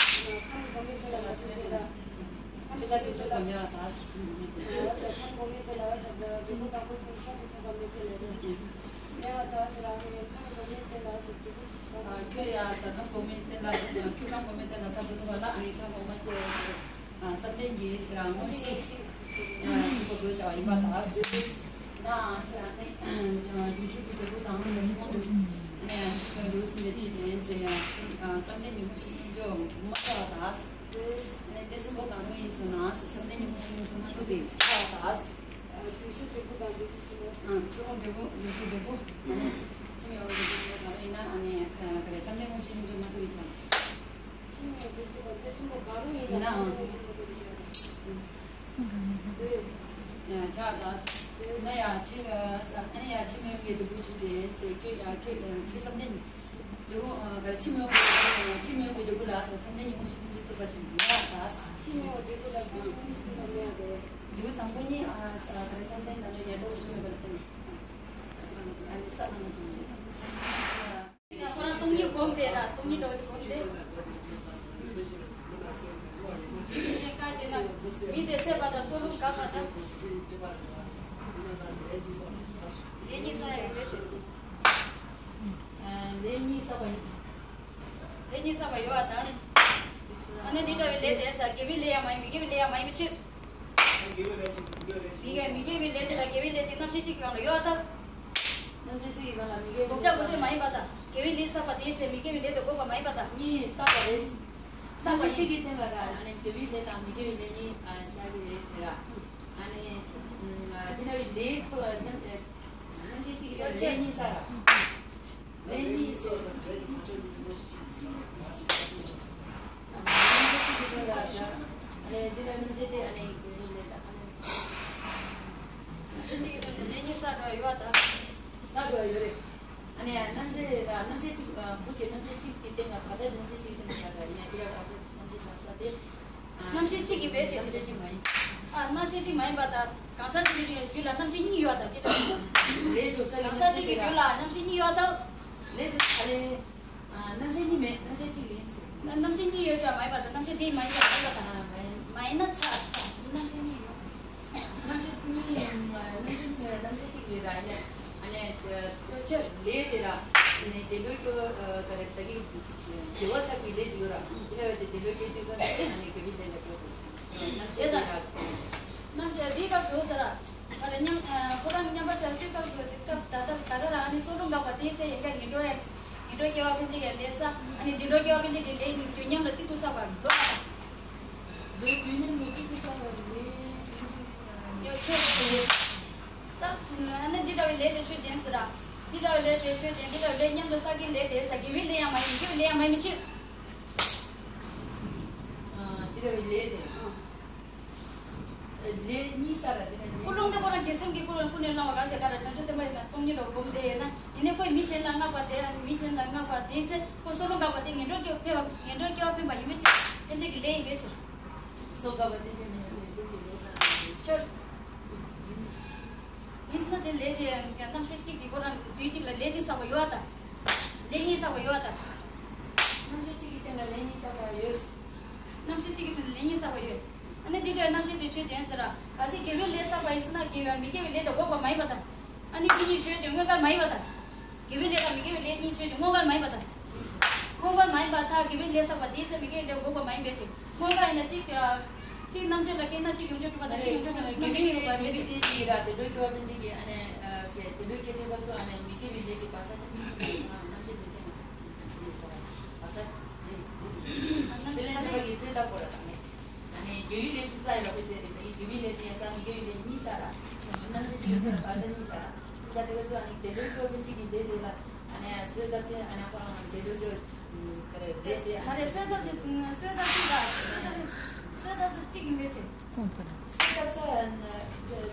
ཁམས་གོང་མའི་དོན་ལ་མ་ཐོབ་སྟེ། ཁམས་ས་དེ་ཐོབ་པ་མེད་པ་དང་། ཁམས་གོང་མའི་དོན་ལ་ཟེར་དུས་དང་པོ་སོང་ས་དེ་ཐོབ་པ་མེད་པའི་ལས་རེད། མེད་པ་དང་ཟེར་ར་ནས་ཁམས་གོང་མའི་དོན་ལ་ཟེར་དུས། ཁྱོད་ཡ་ས་ཁམས་གོང་མའི་དོན་ལ་ཁྱོད་ཁམས་གོང་མའི་དོན་ལ་ས་དེ་ཐོབ་པ་ལ་ཨ་ནི་ཁམས་གོང་མ་དེ། བསམ་གཏན་གྱི་ཟེར་མངོན་ཤེས་ཡང་དེ་ཚོ་དགོས་བྱ་བ་ཡིན་པ་དང་། ཟེར་ན་ཟེར་ནས་རྒྱུན་ཞུགས་ཀྱི་འབྲས་བུ་དང་ལ་ཆུང་དུ་ནས་ཡང་ཆུང་དུ་སེམས་ཅན་ཅན་ཟེར་ཡང་བསམ་གཏན་གྱི་མངོན་ཤེས་སྙོམས་འཇུག་མ་ཐོབ་པ་དང་། ནས་དེ་གསུམ་པོ་གང་རུང་ཡིན་སོང་ན་བསམ་གཏན་གྱི་མངོན་ཤེས་སྙོམས་འཇུག་མ་ཐོབ་པའི་ཐོབ་པ་དང་། རྒྱུན་ཞུགས་འབྲས་བུ་དང་འབྲས་བུ་ཆུང་དུ་ཆུང་དུ་འབྲས་བུ་རྒྱུན་ཞུགས་འབྲས་བུ་ནས་ཆུང་ཡང་འབྲས་བུ་གང་རུང་ཡིན་ན་ཨ་ནི་ག་རེ་བསམ་གཏན་མངོན་ཤེས་སྙོམས་འཇུག་མ་ཐོབ་པའི་ཐོབ། ཡིན་ནའང་། ཡ་ཁྱོད་ད་ན་ཡ་ཕྱི་ཨ་ནི་ཡ་ཕྱི་མི་ཡོང་གི་འདུག་བུ་ཆུ་ཅན་ཟེར་ཁྱོད་ཡ་ཁྱོད་ཁྱོད་བསམ་གཏན་འབྲས་བུ་ག་ཕྱི་མི་ཡོང་གི་འདུག་ཕྱི་མི་ཡོང་གི་འདུག་ལ་ས་བསམ་གཏན་ཉིན་མོ་ཕྱི་མི་འདུག་ཐུབ་པ་ཅན་ཡ་ད། ཕྱི་མི་ཡོང་འབྲས་བུ་ལ་བསམ་གཏན་ཉིན་མོ་ཐུབ་པ་མེད་དོ། འབྲས་བུ་དང་པོ་ཉིད་ཨ་ས་ག་བསམ་གཏན་དང་ཉིད་ཉེར་བསྡོགས་ཆུ་མེད་པ་ལ་བརྟེན་ནས་ཨ་ནི་ས་ནང་དུ། ཁོ་རང་སྟོང་ཉིད་སྒོམ་དེ་ལ་སྟོང་ཉིད་འདྲ་བོ་ཅིག་སྒོམ་དེ། དེ་ནས་བཀའ་བརྒྱུད་ན་མི་དེ་སད་པ་དང་སྲོག་རླུང་འགག་པ་དང་། ལས་གཉིས་ས་ཡ་ཡོད་པའི་ཕྱིར། ལས་གཉིས་བསགས་པ་ཡིན། ལས་གཉིས་བསགས་པ་ཡོད་པ་དང་། ཨ་ནི་འདི་འདྲ་བའི་ལས་དེ་ས་དགེ་བའི་ལས་ཡང་མ་ཡིན་མི་དགེ་བའི་ལས་ཡང་མ་ཡིན་པའི་ཕྱིར། མི་དགེ་བའི་ལས་ཅིག་དང་དགེ་བའི་ལས་ཅིག་མི་དགེ་བའི་ལས་དེ་དང་དགེ་བའི་ལས་ཅིག་རྣམ་ཤེས་གཅིག་གི་སྒང་ལ་ཡོད་ཨ་ཐབས། རྣམ་ཤེས་གཅིག་གི་སྒང་ལ་མི་དགེ་བའི་ལས་དང་། འགོག་བྱ་བགོ་བྲལ་མ་ཡིན་པ་དང་དགེ་བའི་ལས་བསགས་པ་དེའི་ཚེ་མི་དགེ་བའི་ལས་དེ་འགོག་པ་མ་ཡིན་པ་དང་། གཉིས་བསགས་པ་རེད། བསགས་པ་རྣམ་ཤེས་གཅིག་གི་སྟེང་ལ་ར་ཨ་ནི་དགེ་བའི་ལས་དང་མི་དགེ་བའི་ལས་གཉིས་བསགས་ཀྱི་རེད་ཟེར་ར། ཨ་ནི་དེ་འདྲ་བའི་ལས་ཁོ་ར་རྣམ་རྣམ་ཤེས་གཅིག་གི་སྟེང་ལ་ལས་གཉིས་བསགས་ར། ལས་གཉིས་ལས་གཉིས་སོགས་དང་ལས་ཀྱི་ཕན་ཆོད་ཀྱི་ནུས་པ་ཞིག་ཡིན་ཟེར་བ་ཡིན། ཨ་ནི་ལས་གཉིས་སོགས་ཀྱི་ནུས་པ་ལ་ཨ་ནི་འདི་ལ་རྣམ་འབྱེད་དེ་ཨ་ནི་ཡིན་ལས་དང་ཨ་ནི། རྣམ་འབྱེད་ཀྱི་སྟེང་ནས་ལས་གཉིས་བསགས་འགྲོ་ཡོད་པ་དང་། བསགས་འགྲོ་ཡོད་རེད། ཨ་ནི་རྣམ་འབྱེད་ལ་རྣམ་འབྱེད་གཅིག་བུ་གི་རྣམ་འབྱེད་གཅིག་གི་སྟེང་ལ་བག་ཆགས་རྣམ་འབྱེད་གཅིག་གི་སྟེང་ལ་བཞག་པ་ཡིན་ན་འདི་ལ་བག་ཆགས་རྣམ་འབྱེད་བཞག་ས་དེ། རྣམ་ཤེས་གཅིག་ཡིན་པའི་ཕྱིར། རྣམ་ཤེས་གཅིག་མ་ཡིན། ཨ། རྣམ་ཤེས་གཅིག་མ་ཡིན་པ་དང་གང་ཟག་གཅིག་གི་རྒྱུད་ལ་རྣམ་ཤེས་གཉིས་ཡོད་དང་དེ་འདྲ། ལས་བྱུང་ས་ཀྱི་གང་ཟག་གཅིག་གི་རྒྱུད་ལ་རྣམ་ཤེས་གཉིས་ཡོད་དང་། ལས་བྱུང་ས་ལས། ཨ། རྣམ་ཤེས་གཉིས་མེད། རྣམ་ཤེས་གཅིག་ཡིན་ཟེར། རྣམ་ཤེས་གཉིས་ཡོད་ཟེར་བ་མ་ཡིན་པ་དང་རྣམ་ཤེས་དེ་མ་ཡིན་ཟེར་བ་མ་ཡིན་པ་དང་། ཨ། མ་ཡིན། མ་ཡིན་ན་ཚ་ཚ་རྣམ་ཤེས་གཉིས་ཡོད། རྣམ་ཤེས་གཉིས་ཡིན། རྣམ་ཤེས་གཉིས་ཡོད། རྣམ་ཤེས་གཅིག་ཡོད་ར་ཡ། ཨ་ནི། ལས་དེ་ར། ཨ་ནི་དེ་ལོས་སྐྱོ་བ་ག་རེ་ད་གི། དགེ་བ་བསགས་པའི་ལས་ཅིག་ཡོད་ར། དེ་ལ་བས་ཏེ་དེ་ལོས་སྐྱོ་དུས་སྐབས་སུ་ཨ་ནི་དགེ་བའི་ལས་ལ་སྤྲོ་དགོས། རྣམ་ཤེས་དེ་དག་རྣམ་ཤེས་དེའི་སྐབས་སུ་ཟེར་ར། ག་རེ་མཉམ། ཁོ་རང་མཉམ་པར་བཞག་དུས་སྐབས་སུ་དེ་སྐབས་ད་ལྟ་ད་ལྟ་ར་ཨ་ནི་སྲོག་རླུང་འགག་པ་དེའི་ཚེ་ཡན་ལག་ངན་འགྲོ་ཡ། ངན་འགྲོའི་སྐྱེ་བ་ཕན་ཆད་ཀྱི་ལས་བསགས། ཨ་ནི་དུད་འགྲོའི་སྐྱེ་བ་ཕན་ཆད་ཀྱི་ལས་དུས་མཉམ་ལ་གཅིག་ཏུ་བསགས་པ་འགྲོ་བ། ལས་དུས་མཉམ་དུ་གཅིག་ཏུ་བསགས་པ་ལས། ཡོད་ཆོས་ཅན། ས། ཨ་ནི་འདི་འདྲ་བའི་ལས་དེ་ཆོས་ཅན་ཟེར་ར། འདི་འདྲ་བའི་ལས་དེ་ཆོས་ཅན། འདི་འདྲ་བའི་ལས་མཉམ་དུ་བསགས་ཀྱི་ལས་དེ་ས་དགེ་བའི་ལས་ཡང་མ་ཡིན། དགེ་བའི་ལས་ཡང་མ་ཡིན་པའི་ཕྱིར། ཨ། འདི་འདྲ་བའི་ལས་དེ། ཨ། ལས་གཉིས་བསགས་ར་དེ་ནས་ལས། ཀུན་སློང་དེ་ཁོ་རང་རྒྱལ་སེམས་ཀྱི་ཀུན་ཀུན་ནས་བསླངས་པ་ག་ཟེར་ག་ར་བྱང་ཆུབ་སེམས་དཔའ་ཡིན་ན་སྟོང་ཉིད་ལ་སྒོམ་བསྡད་ཡོད་ན་ཡིན་ནའི་ཁོས་མི་གཞན་ལ་བསྔགས་པ་དེ། མི་གཞན་ལ་བསྔགས་པ་དེའི་ཚེ་ཁོ་སྲོག་རླུང་འགག་པ་དེ་ངན་འགྲོར་སྐྱེ་བ་ཕན་པ། ངན་འགྲོར་སྐྱེ་བ་ཕན་པ་ཡིན་པའི་ཕྱིར། ཕན་ཆད་ཀྱི་ལས་ཡིན་པའི་ཕྱིར། སྲོག་འགག་པ་དེ་ཚེ་ནི་ཡང་མི་འགྲོ་གི་ལས་བསགས་པའི་ཕྱིར། ཡིན་ན་དེ་ལས་ཀྱི་རྣམ་ཤེས་གཅིག་གིས་ཁོ་རང་དུས་གཅིག་ལ་ལས་གཅིག་བསགས་པ་ཡོད་པ་དང་། ལས་གཉིས་བསགས་པ་ཡོད་པ་དང་། རྣམ་ རྣམ་ཤེས་གཅིག་གི་སྟེང་ལ་ལས་གཉིས་བསགས་པ་ཡོད། རྣམ་ཤེས་གཅིག་གི་སྟེང་ལ་ལས་གཉིས་བསགས་པ་ཡོད། ཨ་ནི་འདི་འདྲའི་རྣམ་ཤེས་དེ་ཆོས་ཅན་ཟེར་ར། གལ་སྲིད་དགེ་བའི་ལས་བསགས་པ་ཡིན་ཟེར་ན་དགེ་བ་མི་དགེ་བའི་ལས་དེ་འགོག་པ་མ་ཡིན་པ་དང་། ཨ་ནི་འདི་གཉིས་ཆོས་ཅན་དངོས་འགལ་མ་ཡིན་པ་དང་། དགེ་བའི་ལས་དང་མི་དགེ་བའི་ལས་གཉིས་ཆོས་ཅན་དངོས་འགལ་མ་ཡིན་པ་དང་། དངོས་འགལ་མ་ཡིན་པ་དང་དགེ་བའི་ལས་བསགས་པ་དེའི་ཚེ་མི་དགེ་བའི་ལས་འགོག་པ་མ་ཡིན་པའི་ཕྱིར། དངོས་འགལ་ཡིན་ན་གཅིག་གཅིག་རྣམ་འབྱེད་ལ་སྐྱེས་ན་གཅིག་ཡོངས་གྲུབ་པ་དང་གཅིག་ཡོངས་གྲུབ་མེད་པ་རྣམ་འབྱེད་ཀྱི་ཡོད་པ་མེད་པའི་ཕྱིར། དེ་འགྲོ་སྐྱེ་བ་ཕན་ཆད་ཀྱི་ཨ་ནི་དེ་འགྲོ་སྐྱེ་དུས་སྐབས་སུ་ཨ་ནི་མི་དགེ་བའི་ལས་ཀྱི་བག་ཆགས་དེ་མི་དགེ་བའི་རྣམ་ཤེས་དེ་སྟེང་ན་བག་ཆགས་དེ་སྲེད་ལེན་སྲེད་པ་གི་སྲོལ་བཏབ་དགོས་ར། ད་ནི་ཨ་ནི་དགེ་བའི་ལས་གཅིག་བསགས་ཡོད་པ་དེ་རེད། དེ་དགེ་བའི་ལས་གཅིག་ཡང་བསགས། མི་དགེ་བའི་ལས་གཉིས་བསགས་ར། རྣམ་ཤེས་གཅིག་ཡོད་པ་བག་ཆགས་གཉིས་བསགས་ར། བསགས་དེ་སྐབས་སུ་ཨ་ནི་དེ་འགྲོ་སྐྱེ་བ་ཕན་ཆད་ཀྱི་ལས་དེ་ལ་ཨ་ནི་སྲོལ་བཏབ་སྟེ་ཨ་ནི་ཁོ་རང་དེ་འགྲོ་སྐྱེ་བ་ག་རེ་ལས་དེ་ཨ་མ་རེད། སྲོལ་བཏབ་དེ་སྲོལ་བཏབ་གཅིག་ར། སྲོལ་བཏབ་སྲོལ་བཏབ་སུ་གཅིག་ཡིན་པའི་ཕྱིར། སྲོལ་བཏབ་ས་ཡང་སྲོལ་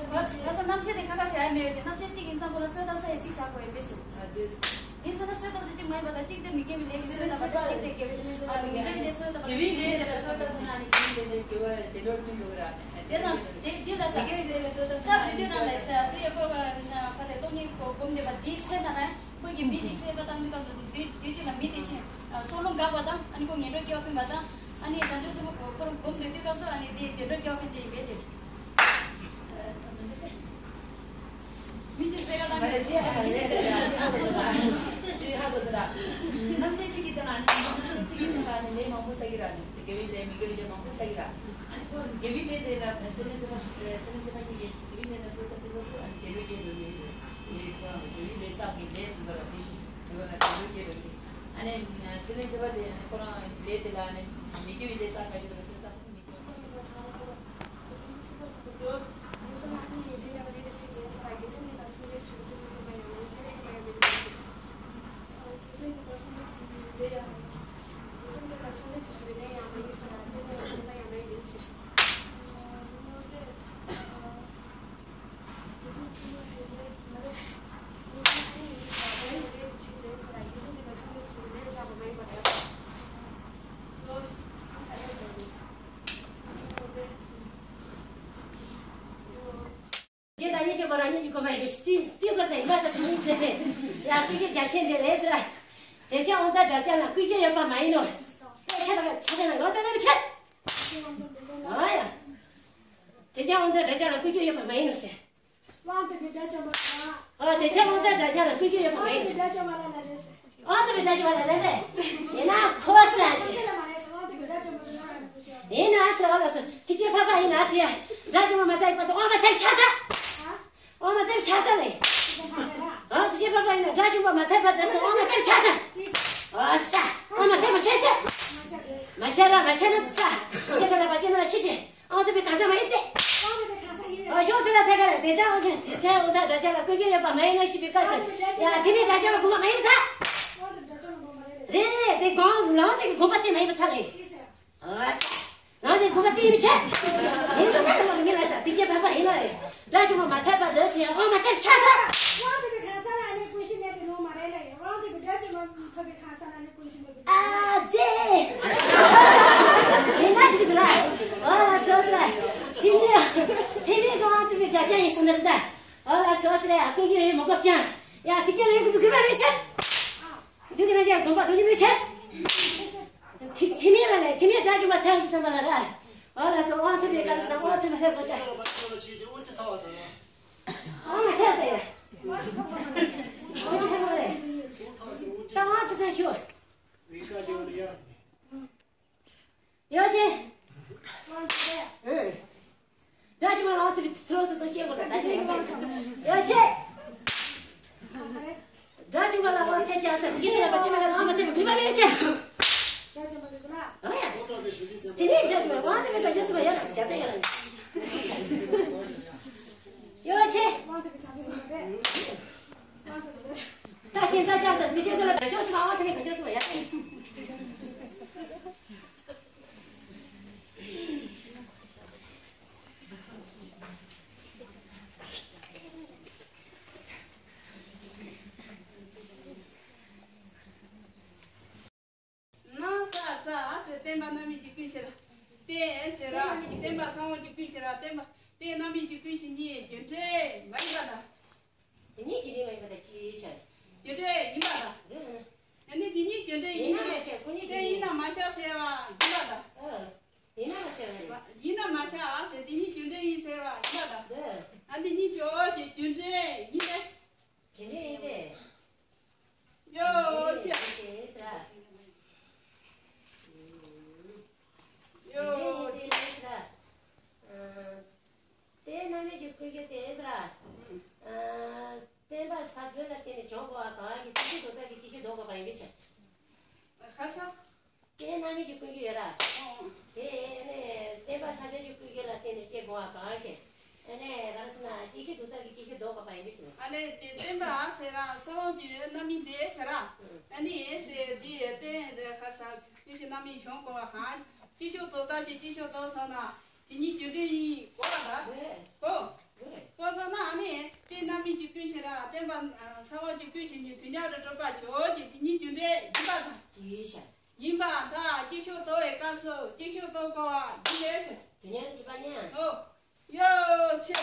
བཏབ་ས་ར་ས་རྣམ་ཤེས་དེ་ཁ་ཁ་བྱ་ཡ་མེད་པའི་ཕྱིར། རྣམ་ཤེས་གཅིག་ཡིན་ཙང་ཁོ་ལ་སྲོལ་བཏབ་ས་ཡང་གཅིག་བཞག་དགོས་ཡིན་པའི་ཕྱིར། ཨ་དུས། ཡིན་ཟེར་ན་སྲོལ་བཏབ་ས་གཅིག་མ་ཡིན་པ་དང་། གཅིག་དེ་མི་དགེ་བའི་ལས་ཀྱི་སྲོལ་བཏབ་པ་དང་། གཅིག་དེ་དགེ་བའི་ཨ་མི་དགེ་བའི་ལས་སྲོལ་བཏབ་པ་དང་། དགེ་བའི་ལས་ལ་སྲོལ་བཏབ་ཟེར་ན་ནི་དགེ་བའི་ལས་དེ་དགེ་བ་དེ་འགྲོར་མི་འགྲོ་གི་ར། དེ་ཙང་དེ་འདི་ལ་ས་མི་དགེ་བའི་ལས་ལ་སྲོལ་བཏབ་ས། སྐབས་དེ་དུས་ནང་ལ་ས་དེ་ཡ་ཁོ་ག་རེ་སྟོང་ཉིད་སྒོམ་བསྡད་པ་དེའི་ཚེ་ན་ར། ཁོ་གིས་མི་ཞིག་བསད་པ་དང་། དེ་སྐབས་སུ་དུས་དུས་གཅིག་ལ་མི་དེ་ཕྱིན་སྲོག་ལོང་འགགས་པ་དང་། ཨ་ནི་ཁོ་ངན་འགྲོར་སྐྱེ་བ་ཕན་པ་དང་། ཨ་ནི་དལ་འབྱོར་ཚོགས་པ་ཁོ་རང་སྒོམ་སྡོད་དུས་སྐབས་སུ་ཨ་ནི་དེ་དལ་འབྱོར་སྐྱེ་བ་ཕན་ཆད་ཡིན་པའི་ཕྱིར། མི་ཚེ་ཟད་ཀ་དང་། མ་རེད། དེ་ཧ་གོ་ཟེར་ར། རྣམ་ཤེས་གཅིག་གི་སྟེང་ལ་ནི། རྣམ་ཤེས་གཅིག་གི་སྟེང་ལ་ནི་ལས་མང་པོ་བསགས་ཀྱི་ར། ནི་དགེ་བའི་ལས་མི་དགེ་བའི་ལས་མང་པོ་བསགས་ཀྱི་ར། ཨ་ནི་ཁོ་དགེ་བའི་ལས་དེ་ལ་སྲེད་ལེན་སྲེད་པ་སྲེད་ལེན་སྲེད་པ་གཉིས་ཀྱིས་དགེ་བའི་ལས་ལ་སྲོལ་བཏབ་དུས་སྐབས་སུ་ཨ་ནི་དལ་འབྱོར་སྐྱེ་འགྲོ་ནི་རེད། དེ་ཁོ་རང་དགེ་བའི་ལས་བསགས་ཀྱི་ལས་བྱུང་བ་ལ་དེ་བཞིན་དགེ་བ་ལ་དལ་འབྱོར་སྐྱེ་འགྲོ་ནི་རེད། ཨ་ནི་སྲེད་ལེན་སྲེད་པ་དེ་ཨ་ནི་ཁོ་རང་ལས་དེ་ལ་ཨ་ནི་མི་དགེ་བའི་ལས་བསགས་བསགས་ཀྱི་འདུག་ཟེར་ལྟ་ས་མི་དགེ་བའི་ལས་བསགས་བསགས་ཀྱི་འདུག་ཟེར་ལྟ་ས། རྗེ་བདག་ཉིད་ཀྱི་མོ་རང་ཉིད་ཀྱི་གོ་མ་ཡོད་ཅིག་ཏི་གོ་ས་ཡིན་པ་ཚ་ཁུ་ཟེར་ནས་ཡ་ཀུན་མཁྱེན་རྒྱ་ཆེན་རེད་ཟེར། དེ་ཅག་དབང་ཐང་དྲག་ཅག་ལ་ཀུན་མཁྱེན་ཡོད་པ་མ་ཡིན་ནོ། ཆ་ཆ་ཆ་ཆ་ལ་ཡོད་དེ་ནས་ཆ། ཨ་ཡ། དེ་ཅག་དབང་ཐང་དྲག་ཅག་ལ་ཀུན་མཁྱེན་ཡོད་པ་མ་ཡིན་ནོ་ཟེར། དབང་དུ་བའི་དགྲ་བཅོམ་པ་དང་། ཨ་དེ་ཅག་དབང་ཐང་དྲག་ཅག་ལ་ཀུན་མཁྱེན་ཡོད་པ་མ་ཡིན་ནོ་ཟེར། དབང་དུ་བའི་དགྲ་བཅོམ་པ་ལ་ལན་རེ། ཡིན་ན་ཁོ་ས་ཅི། ཡིན་ན་ཟེར་བ་ལ་སོ། དེ་ཅི་ཕ་ཕ་ཡིན་ན་ཟེར་ཡ། དགྲ་བཅོམ་པ་མ་ཐེབས་པ་དང་དབང་མ་ཐེབས་ཆགས་ད། དབང་མ་ཐེབས་ཆགས་ད་ལེ། ཨ་དེ་ཅི་ཕ་ཕ་ཡིན་ན་དགྲ་བཅོམ་པ་མ་ཐེབས་པ་དེ་སོ་དབང་མ་ཐེབས་ཆགས་ད། ཨ་ཙ། དབང་མ་ཐེབས་པ་ཆགས་ཆགས། མ་ཆགས་ལ་མ་ཆགས་ན་ཙ། ཅི་ད་ལ་བ་ཅི་ན་ལ་ཆི་ཅི། ཨང་དུ་བའི་གང་ཟག་མ་ཡིན་ཏེ། ཨ་ཞོག་དེ་ལ་ཐད་ཀ་ལ་དེ་ལྟ་ཨང་དུ་དེ་ཚེ་འོ་ད་དགྲ་ཅག་ལ་ཀུན་མཁྱེན་ཡོད་པ་མ་ཡིན་ན་ཤི་བའི་སྐབས་སུ་ཡ་དེ་མིན་དགྲ་ཅག་ལ་དགོངས་པ་མ་ཡིན་པ་ཐལ། རེད་རེད་དེ་དགོངས་ལང་དེ་གི་དགོངས་པ་དེ་མ་ཡིན་པ་ཐལ་ལེ། ཨ་ཙ། ལང་དེ་དགོངས་པ་དེ་ཡིན་པ་ཆེ། ཡིན་ས་ད་ལ་མི་ལ་ས་དེ་ཅེ་བ་བ་ཡིན་ལ་རེད། དགྲ་ཅུང་པ་མ་ཐད་པ་འདོད་ཟེར་ཡ་ཨོ་མ་ཐད་ཆ་ད། ལང་དེ་གི་གང་ཟག་ལ་ནི་ཀུན་ཤེས་མེད་པའི་ལུང་མ་རེད་ལ་ཡིན། ལང་དེ་གི་དགྲ་ཅུང་པ་ཐོབ་པའི་གང་ཟག་ལ་ནི་ཀུན་ཤེས་མེད་པའི། ཨ་ཙེ། ཡིན་ན་འགྲིག་འདུག་ལ། ཨོ་ལ་སོ་སོ་ལ། དེ་ནས་དེ་ནས་གང་དུ་བའི་དགྲ་ཅག་ཡིན་སོང་ནི་རེད་ད། ཨོ་ལ་སོ་སོ་ལ་ཡ་ཀུན་གྱི་ཡོད་མི་དགོས་ཀྱང་། ཡ་དེ་ཅག་ལ་ཡོད་དགོས་པ་མེད་ཤག་འདུག་གི་ན་ཅག་དགོངས་པ་འགྲོ་རྒྱུ་མེད་ཤག་དེ་དེ་མིན་ལ་ལས་དེ་མིན་དགྲ་བཅོམ་པ་ཐལ་གི་བསམ་པ་ལ་ར། ཨོ་ལ་སོ་དབང་ཐུབ་པའི་སྐབས་སུ་དབང་ཐུབ་པ་ཐལ་གོ་ཅག་དབང་ཐལ་ཟེར་ཡ། དབང་ཐལ་བ་རེད། ད་དབང་ཐུབ་ས་ཤོག་ཡོ་ཆེ། ཨང་། དགྲ་བཅོམ་པ་ལ་དབང་ཐུབ་པའི་ཚུལ་དུ་དུ་ཤེས་དགོས་ལ་ད་ཁྱེད་ཡོ་ཆེ། དགྲ་བཅོམ་པ་ལ་དབང་ཐལ་ཅག་ས་ཁྱེད་ཡོད་པ་བཅོམ་པ་ལ་དབང་མ་ཐལ་བའི་དགོས་པ་མེད་ཆེ། ཨང་ཡ། དེ་ནས་དགྲ་བཅོམ་པ་དབང་ཐལ་བའི་ས་རྗེས་སུ་མ་ཡར་སུ་བྱ་ད་ཡོད་ར། ཡོ་ཆེ། ད་ཁྱེད་ས་ཆ་ད་དེ་ཆེ་དུ་ལ་བཅོམ་སུ་མ་དབང་ཐལ་བའི་ས་རྗེས་སུ་མ་ཡར། ན་ཚ་ཚ་ཨ་ཟེར་བསྟན་པ་རྣམ་སྨིན་གྱི་ཀུན་ཤེས་ར། བསྟན་ཟེར་ར་བསྟན་པ་ས་འོག་གི་ཀུན་ཤེས་ར། བསྟན་པ་བསྟན་རྣམ་སྨིན་གྱི་ཀུན་ཤེས་གཉིས་རྒྱུ་འབྲས་མ་ཡིན་པ་དང་། དེ་གཉིས་རྒྱུ་འབྲས་མ་ཡིན་པ་དང་ཅིའི་ཕྱིར། རྒྱུ་འབྲས་ཡིན་པ་དང་། ཡང་ན་དེ་གཉིས་རྒྱུ་འབྲས་ཡིན་ན་ཡིན་ཕྱིར་ཁོ་གཉིས། ཟེར་བ་ཡིན་པ་དང་། ཨ། ཡིན་ན་མ་བྱ་བ་རེད། ཡིན་ན་མ་བྱ་ཨ་ཟེར་དེ་གཉིས་རྒྱུ་འབྲས་ཡིན་ཟེར་བ་ཡིན་པ་དང་། འདི། ཨ་འདི་གཉིས་ཇོ་བོ་རྗེ་རྒྱུ་འབྲས་ཡིན་ཏེ། རྒྱུ་འབྲས་ཡིན་ཏེ། ཡོ་ཆེ། རྒྱུ་འབྲས་ཡིན་ཏེ་ཟེར། ཡོ་ཆེ། རྒྱུ་འབྲས་ཡིན་ཏེ་ཟེར། ཨ། དེ་རྣམ་སྨིན་གྱི་སྐུ་གི་དེ་ཟེར། ཨ། བརྟེན་པ་ས་བོན་ལ་བརྟེན་ནས་བྱུང་དགོས་པ་གང་གི་ཅི་ཞིག་འདོད་པ་གི་ཅི་ཞིག་འདོད་དགོས་པ་ཡིན་པའི་ཕྱིར། ཧ་ས། དེ་རྣམ་སྨིན་གྱི་ཀུན་གྱི་ཡོད་ར། ཨོ། དེ་ཨ་ནི་བརྟེན་པ་ས་བོན་གྱི་ཀུན་གྱི་ལ་བརྟེན་ནས་སྐྱེ་དགོས་པ་གང་གི། ཨ་ནི་རང་སེམས་ལ་ཅི་ཞིག་འདོད་ལྟ་གི་ཅི་ཞིག་འདོད་དགོས་པ་ཡིན་པའི་ཕྱིར། ཨ་ནི་དེ་བརྟེན་པ་ཟེར་ར་ས་བོན་གྱི་རྣམ་སྨིན་དེ་ཟེར་ར། ཨ་ནི་ཟེར་དེ་བརྟེན་དེ་ཁ་ས་ཀུན་གཞི་རྣམ་སྨིན་བྱུང་དགོས་པ་གང་། ཅི་ཞིག་འདོད་ལྟ་གི་ཅི་ཞིག་འདོད་སོང་ན། དེ་གཉིས་རྒྱུ་འབྲས་ཡིན་གོ་ལ་ད། གོ། གོ་སོང་ན་ཨ་ནི་དེ་རྣམ་སྨིན་གྱི་ཀུན་གཞི་ར་བརྟེན་པ་ས་བོན་གྱི་ཀུན་གཞི་གཉིས་དུས་མཉམ་དུ་གྲུབ་པ་ཇོ་བོ་རྗེ་དེ་གཉིས་རྒྱུ་འབྲས་ཡིན་པ་དང་། ཡིན་པ་དང་ཅིག་ཤོས་དོར་བའི་སྐབས་སུ་ཅིག་ཤོས་དོར་དགོས་པ་འདི་ལས་ཟེར། དུས་མཉམ་དུ་གྲུབ་པ་ཉན། ཨོ། ཡོ་ཆེ།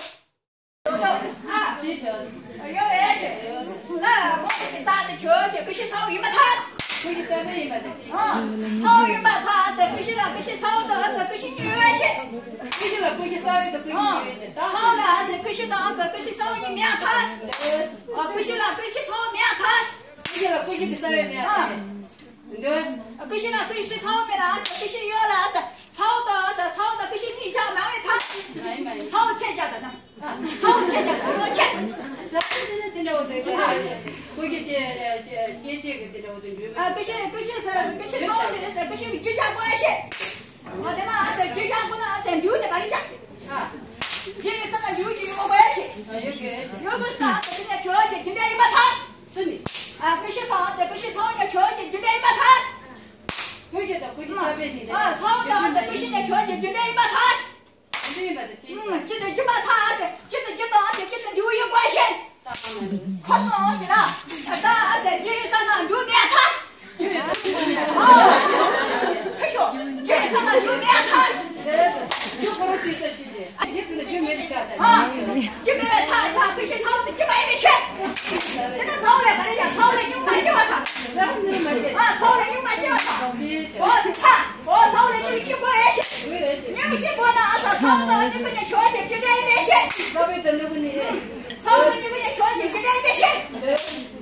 ཡོད་རེད་ཟེར། ལ་ལ་མོ་དེ་རྟགས་དེ་ཆོས་ཅན་ཀུན་གཞི་ས་བོན་ཡིན་པར་ཐལ། ཀུན་གཞི་ས་བོན་ཡིན་པར་ཐལ། ཨ། ས་བོན་ཡིན་པར་ཐལ་ཟེར། ཀུན་གཞི་ལ་ཀུན་གཞི་ས་བོན་དང་ཟེར་ཀུན་གཞི་གཉིས་ཡོད་ཟེར། ཀུན་གཞི་ལ་ཀུན་གཞི་ས་བོན་དང་ཀུན་གཞི་གཉིས་ཡོད་ཟེར། ས་བོན་ལ་ཟེར་ཀུན་གཞི་དང་ཟེར་ཀུན་གཞི་ས་བོན་གཉིས་མེད་པར་ཐལ། ཨ། ཀུན་གཞི་ལ་ཀུན་གཞི་ས་བོན་མེད་པར་ཐལ། ཀུན་གཞི་ལ་ཀུན་གཞི་གི་ས་བོན་མེད་པར་ཐལ། འདོད། ཀུན་གཞི་ལ་ཀུན་གཞི་ས་བོན་མེད་ལ་ཟེར་ཀུན་གཞི་ཡོད་ལ་ཟེར། ས་བོན་དང་ཟེར་ས་བོན་དང་ཀུན་གཞི་གཉིས་ཆགས་མ་ཡིན་ཐལ། མ་ཡིན་མ་ཡིན། ས་བོན་ཆད་བཞག་དང་ན། ས་བོན་ཆད་བཞག་དང་ས་བོན་ཆད། ས་བོན་དེ་ནི་དེ་འདྲ་བོ་དེ་ག་ཀུན་གཞི་ཅེས་ཅེས་ཅེས་ཀྱི་དེ་འདྲ་བོ་དེ་འདྲ་བོ། ཀུན་གཞི་ཀུན་གཞི་ཟེར་ལ་ཀུན་གཞི་ས་བོན་དེ་ཟེར་ཀུན་གཞི་རྒྱུ་ཆགས་དགོས་ཤེས། ང་དེ་ན་ཟེར་རྒྱུ་ཆགས་དགོས་ན་ཟེར་འདུས་དེ་ག་རེ་ཆགས། ཆེ་བའི་ས་ན་འདུས་ཀྱི་ཡོད་དགོས་ཤེས། ཡོད་དགོས་ཤེས་ན་ཟེར་ཀུན་གཞི་ཆོས་ཅན་རྒྱུ་འབྲས་ཡིན་པར་ཐལ། སུ་ནི། ཨ། ཀུན་གཞི་དང་ཟེར་ཀུན་གཞི་ས་བོན་ཆོས་ཅན་རྒྱུ་འབྲས་ཡིན་པར་ཐལ། ཀུན་གཞི་དང་ཀུན་གཞི་ས་བོན་ནི། ཨ། ས་བོན་དང་ཟེར་ཀུན་གཞི་ནི་ཆོས་ཅན་རྒྱུ་འབྲས་ཡིན་པར་ཐལ། རྒྱུ་འབྲས་ཡིན་པར་ཐལ། ཅི་ཡིན་པ་དེ་ཅི་ཡིན་པ། གཅིག་ཏུ་འགྱུར་མ་ཐལ་ཟེར་གཅིག་ཏུ་འགྱུར་དང་ཟེར་གཅིག་ཏུ་འགྱུར་ཡོད་དགོས་ཤེས། ཁོ་སོང་ཟེར་ན། ད་ཟེར་རྒྱུ་ཡོད་ས་ན་འགྱུར་མེད་ཐལ། རྒྱུ་ཡོད་ས་ན་འགྱུར་མེད་ཐལ། ཨ། ཁ་ཤོ། རྒྱུ་ཡོད་ས་ན་འགྱུར་མེད་ཐལ། རྒྱུ་ཁོ་རང་དེ་ས་ཤེས་ཀྱི། ཨ། རྒྱུ་ཁོ་ན་རྒྱུ་མེད་པའི་ཆ་དང་། ཨ། རྒྱུ་མེད་པའི་ཐལ་ཐལ་ཀུན་གཞི་ས་བོན་དེ་རྒྱུ་མ་ཡིན་པའི་ཕྱིར། དེ་ན་ས་བོན་ལས་ག་རེ་ཡང་ས་བོན་ལས་ཉུང་མ་སྐྱེ་བ་དང་། ས་བོན་ཉུང་མ་སྐྱེ། ཨ། ས་བོན་ལས་ཉུང་མ་སྐྱེ་བ་དང་། འོ་དེ་ཐལ། འོ་ས་བོན་ལས་ཉུང་སྐྱེ་དགོས་ཨེ་ཤེས། ཉུང་སྐྱེ་དགོས་ན་ཨ་ས་ས་བོན་དང་ཉུང་ཀུན་ནས་ཆོས་ཅན་རྒྱུ་འབྲས་ཡིན་པའི་ཕྱིར། ས་བོན་དང་ཉུང་ཀུན་ནས། ས་བོན་དང་ཉུང་ཀུན་ནས་ཆོས་ཅན་རྒྱུ་འབྲས་ཡིན་པའི་ཕྱིར།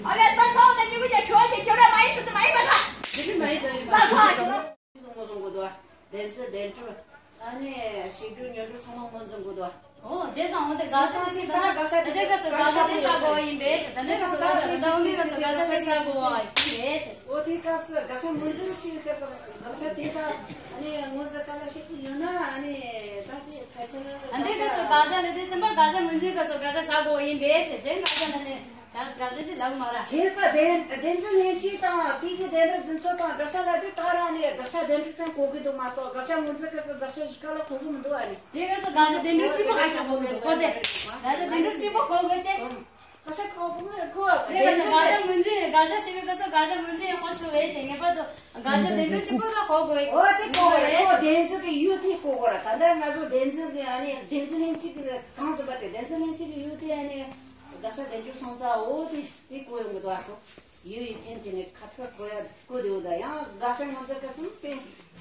ཨ་ལས་ད་ས་བོན་དང་ཉུང་ཀུན་ནས་ཆོས་ཅན་རྒྱུ་འབྲས་མ་ཡིན་ཟེར་དུ་མ་ཡིན་པ་ཐལ། རྒྱུ་འབྲས་མ་ཡིན་པ་ཡིན་པ། ད་ས་བོན་ངོས་བཟུང་དགོས་འདུག་བདེན་རྫུན་བདེན་གྲུབ། ཨ་ནི་ཞིབ་འཇུག་ཉོན་སྒྲུབ་ཚང་མ་ངོས་འཛིན་དགོས་འདུག་འོ། བྱས་ཙང་འོ་དེ་དགག་བྱ་དེ་དགག་བྱ་དེ་དགག་བྱ་དེ་བཞག་དགོས་པ་ཡིན་པས། ད་ལྟའི་སྐབས་སུ་དགག་བྱ་དེ་ད་འོ་མའི་སྐབས་སུ་དགག་བྱ་དེ་བཞག་དགོས་པ་ཡིན་པས། འོ་དེའི་སྐབས་སུ་དགག་བྱ་ངོས་འཛིན་ཞིག་དེ་དགག་བྱ་དེ་དག་ཨ་ནི་ངོས་འཛིན་ག་ལ་ཞིག་ཡོད་ན་ཨ་ནི་ད་དེ་ཕལ་ཆེར། ད་ལྟའི་སྐབས་སུ་དགག་བྱ་ལས་དེ་སེམས་པ་དགག་བྱ་ངོས་འཛིན་སྐབས་སུ་དགག་བྱ་བཞག་དགོས་པ་ཡིན་པས། བྱས་གཞན་དགག་བྱ་ལ་ནི་ད་དགག་བྱ་ཞིག་ལབ་མ་ར། བྱས་ཙང་བདེན་བདེན་རྫུན་ལྷན་སྐྱེས་དང་དེ་གི་བདེན་པར་འཛིན་ཚུལ་དང་བསྒྲུབ་བྱ་ལ་དེ་དག་རང་ནས་བསྒྲུབ་བྱ་བདེན་གྲུབ་ཙམ་གོ་གི་འདུག་མ་གཏོགས་དགག་བྱ་ངོས་འཛིན་སྐབས་སུ་དགག་བྱ་ཞིག་ག་ལ་གོ་གི་མི་འདུག་ཨ་ནི། དེ་སྐབས་སུ་དགག་བྱ་བདེན་གྲུབ་གཅིག་པོ་ཧ་ཅང་གོ་གི་འདུག་གོ་དེ། དགག་བྱ་བདེན་གྲུབ་གཅིག་པོ་གོ་དགོས་ཏེ། དགག་བྱ་གོ་དགོས་གོ། དེ་སྐབས་སུ་དགག་བྱ་ངོས་འཛིན་དགག་བྱ་ཞེས་པའི་སྐབས་སུ་དགག་བྱ་ངོས་འཛིན་ཡང་གོ་ཆོད་པས་ཀྱང་ངེས་པར་དུ་དགག་བྱ་བདེན་གྲུབ་གཅིག་པོ་ལ་གོ་དགོས། འོ་དེ་གོ་དགོས་རེད། གོ་བདེན་རྫུན་གྱི་ཡུལ་དེ་གོ་དགོས་ར། ད་ལྟ་ང་ཚོ་བདེན་རྫུན་གྱི་ཨ་ནི་བདེན་རྫུན་ལྷན་སྐྱེས་ཀྱི་གང་ཟེར་བ་དེ་བདེན་རྫུན་ལྷན་སྐྱེས་ཀྱི་ཡུལ་དེ་ཨ་ནི་དགག་བྱ་བདེན་གྲུབ་སོང་ཙང་འོ་དེ་དེ་གོ་ཡོང་གི་འདུག་ཨ་ཁོ། ཡུལ་ཡུལ་ཅན་གྱི་ནི་ཁ་ཐུག་གོ་ཡ་གོ་དེ་འོ་ད་ཡང་དགག་བྱ་ངོས་འཛིན་སྐབས་སུ་དེ་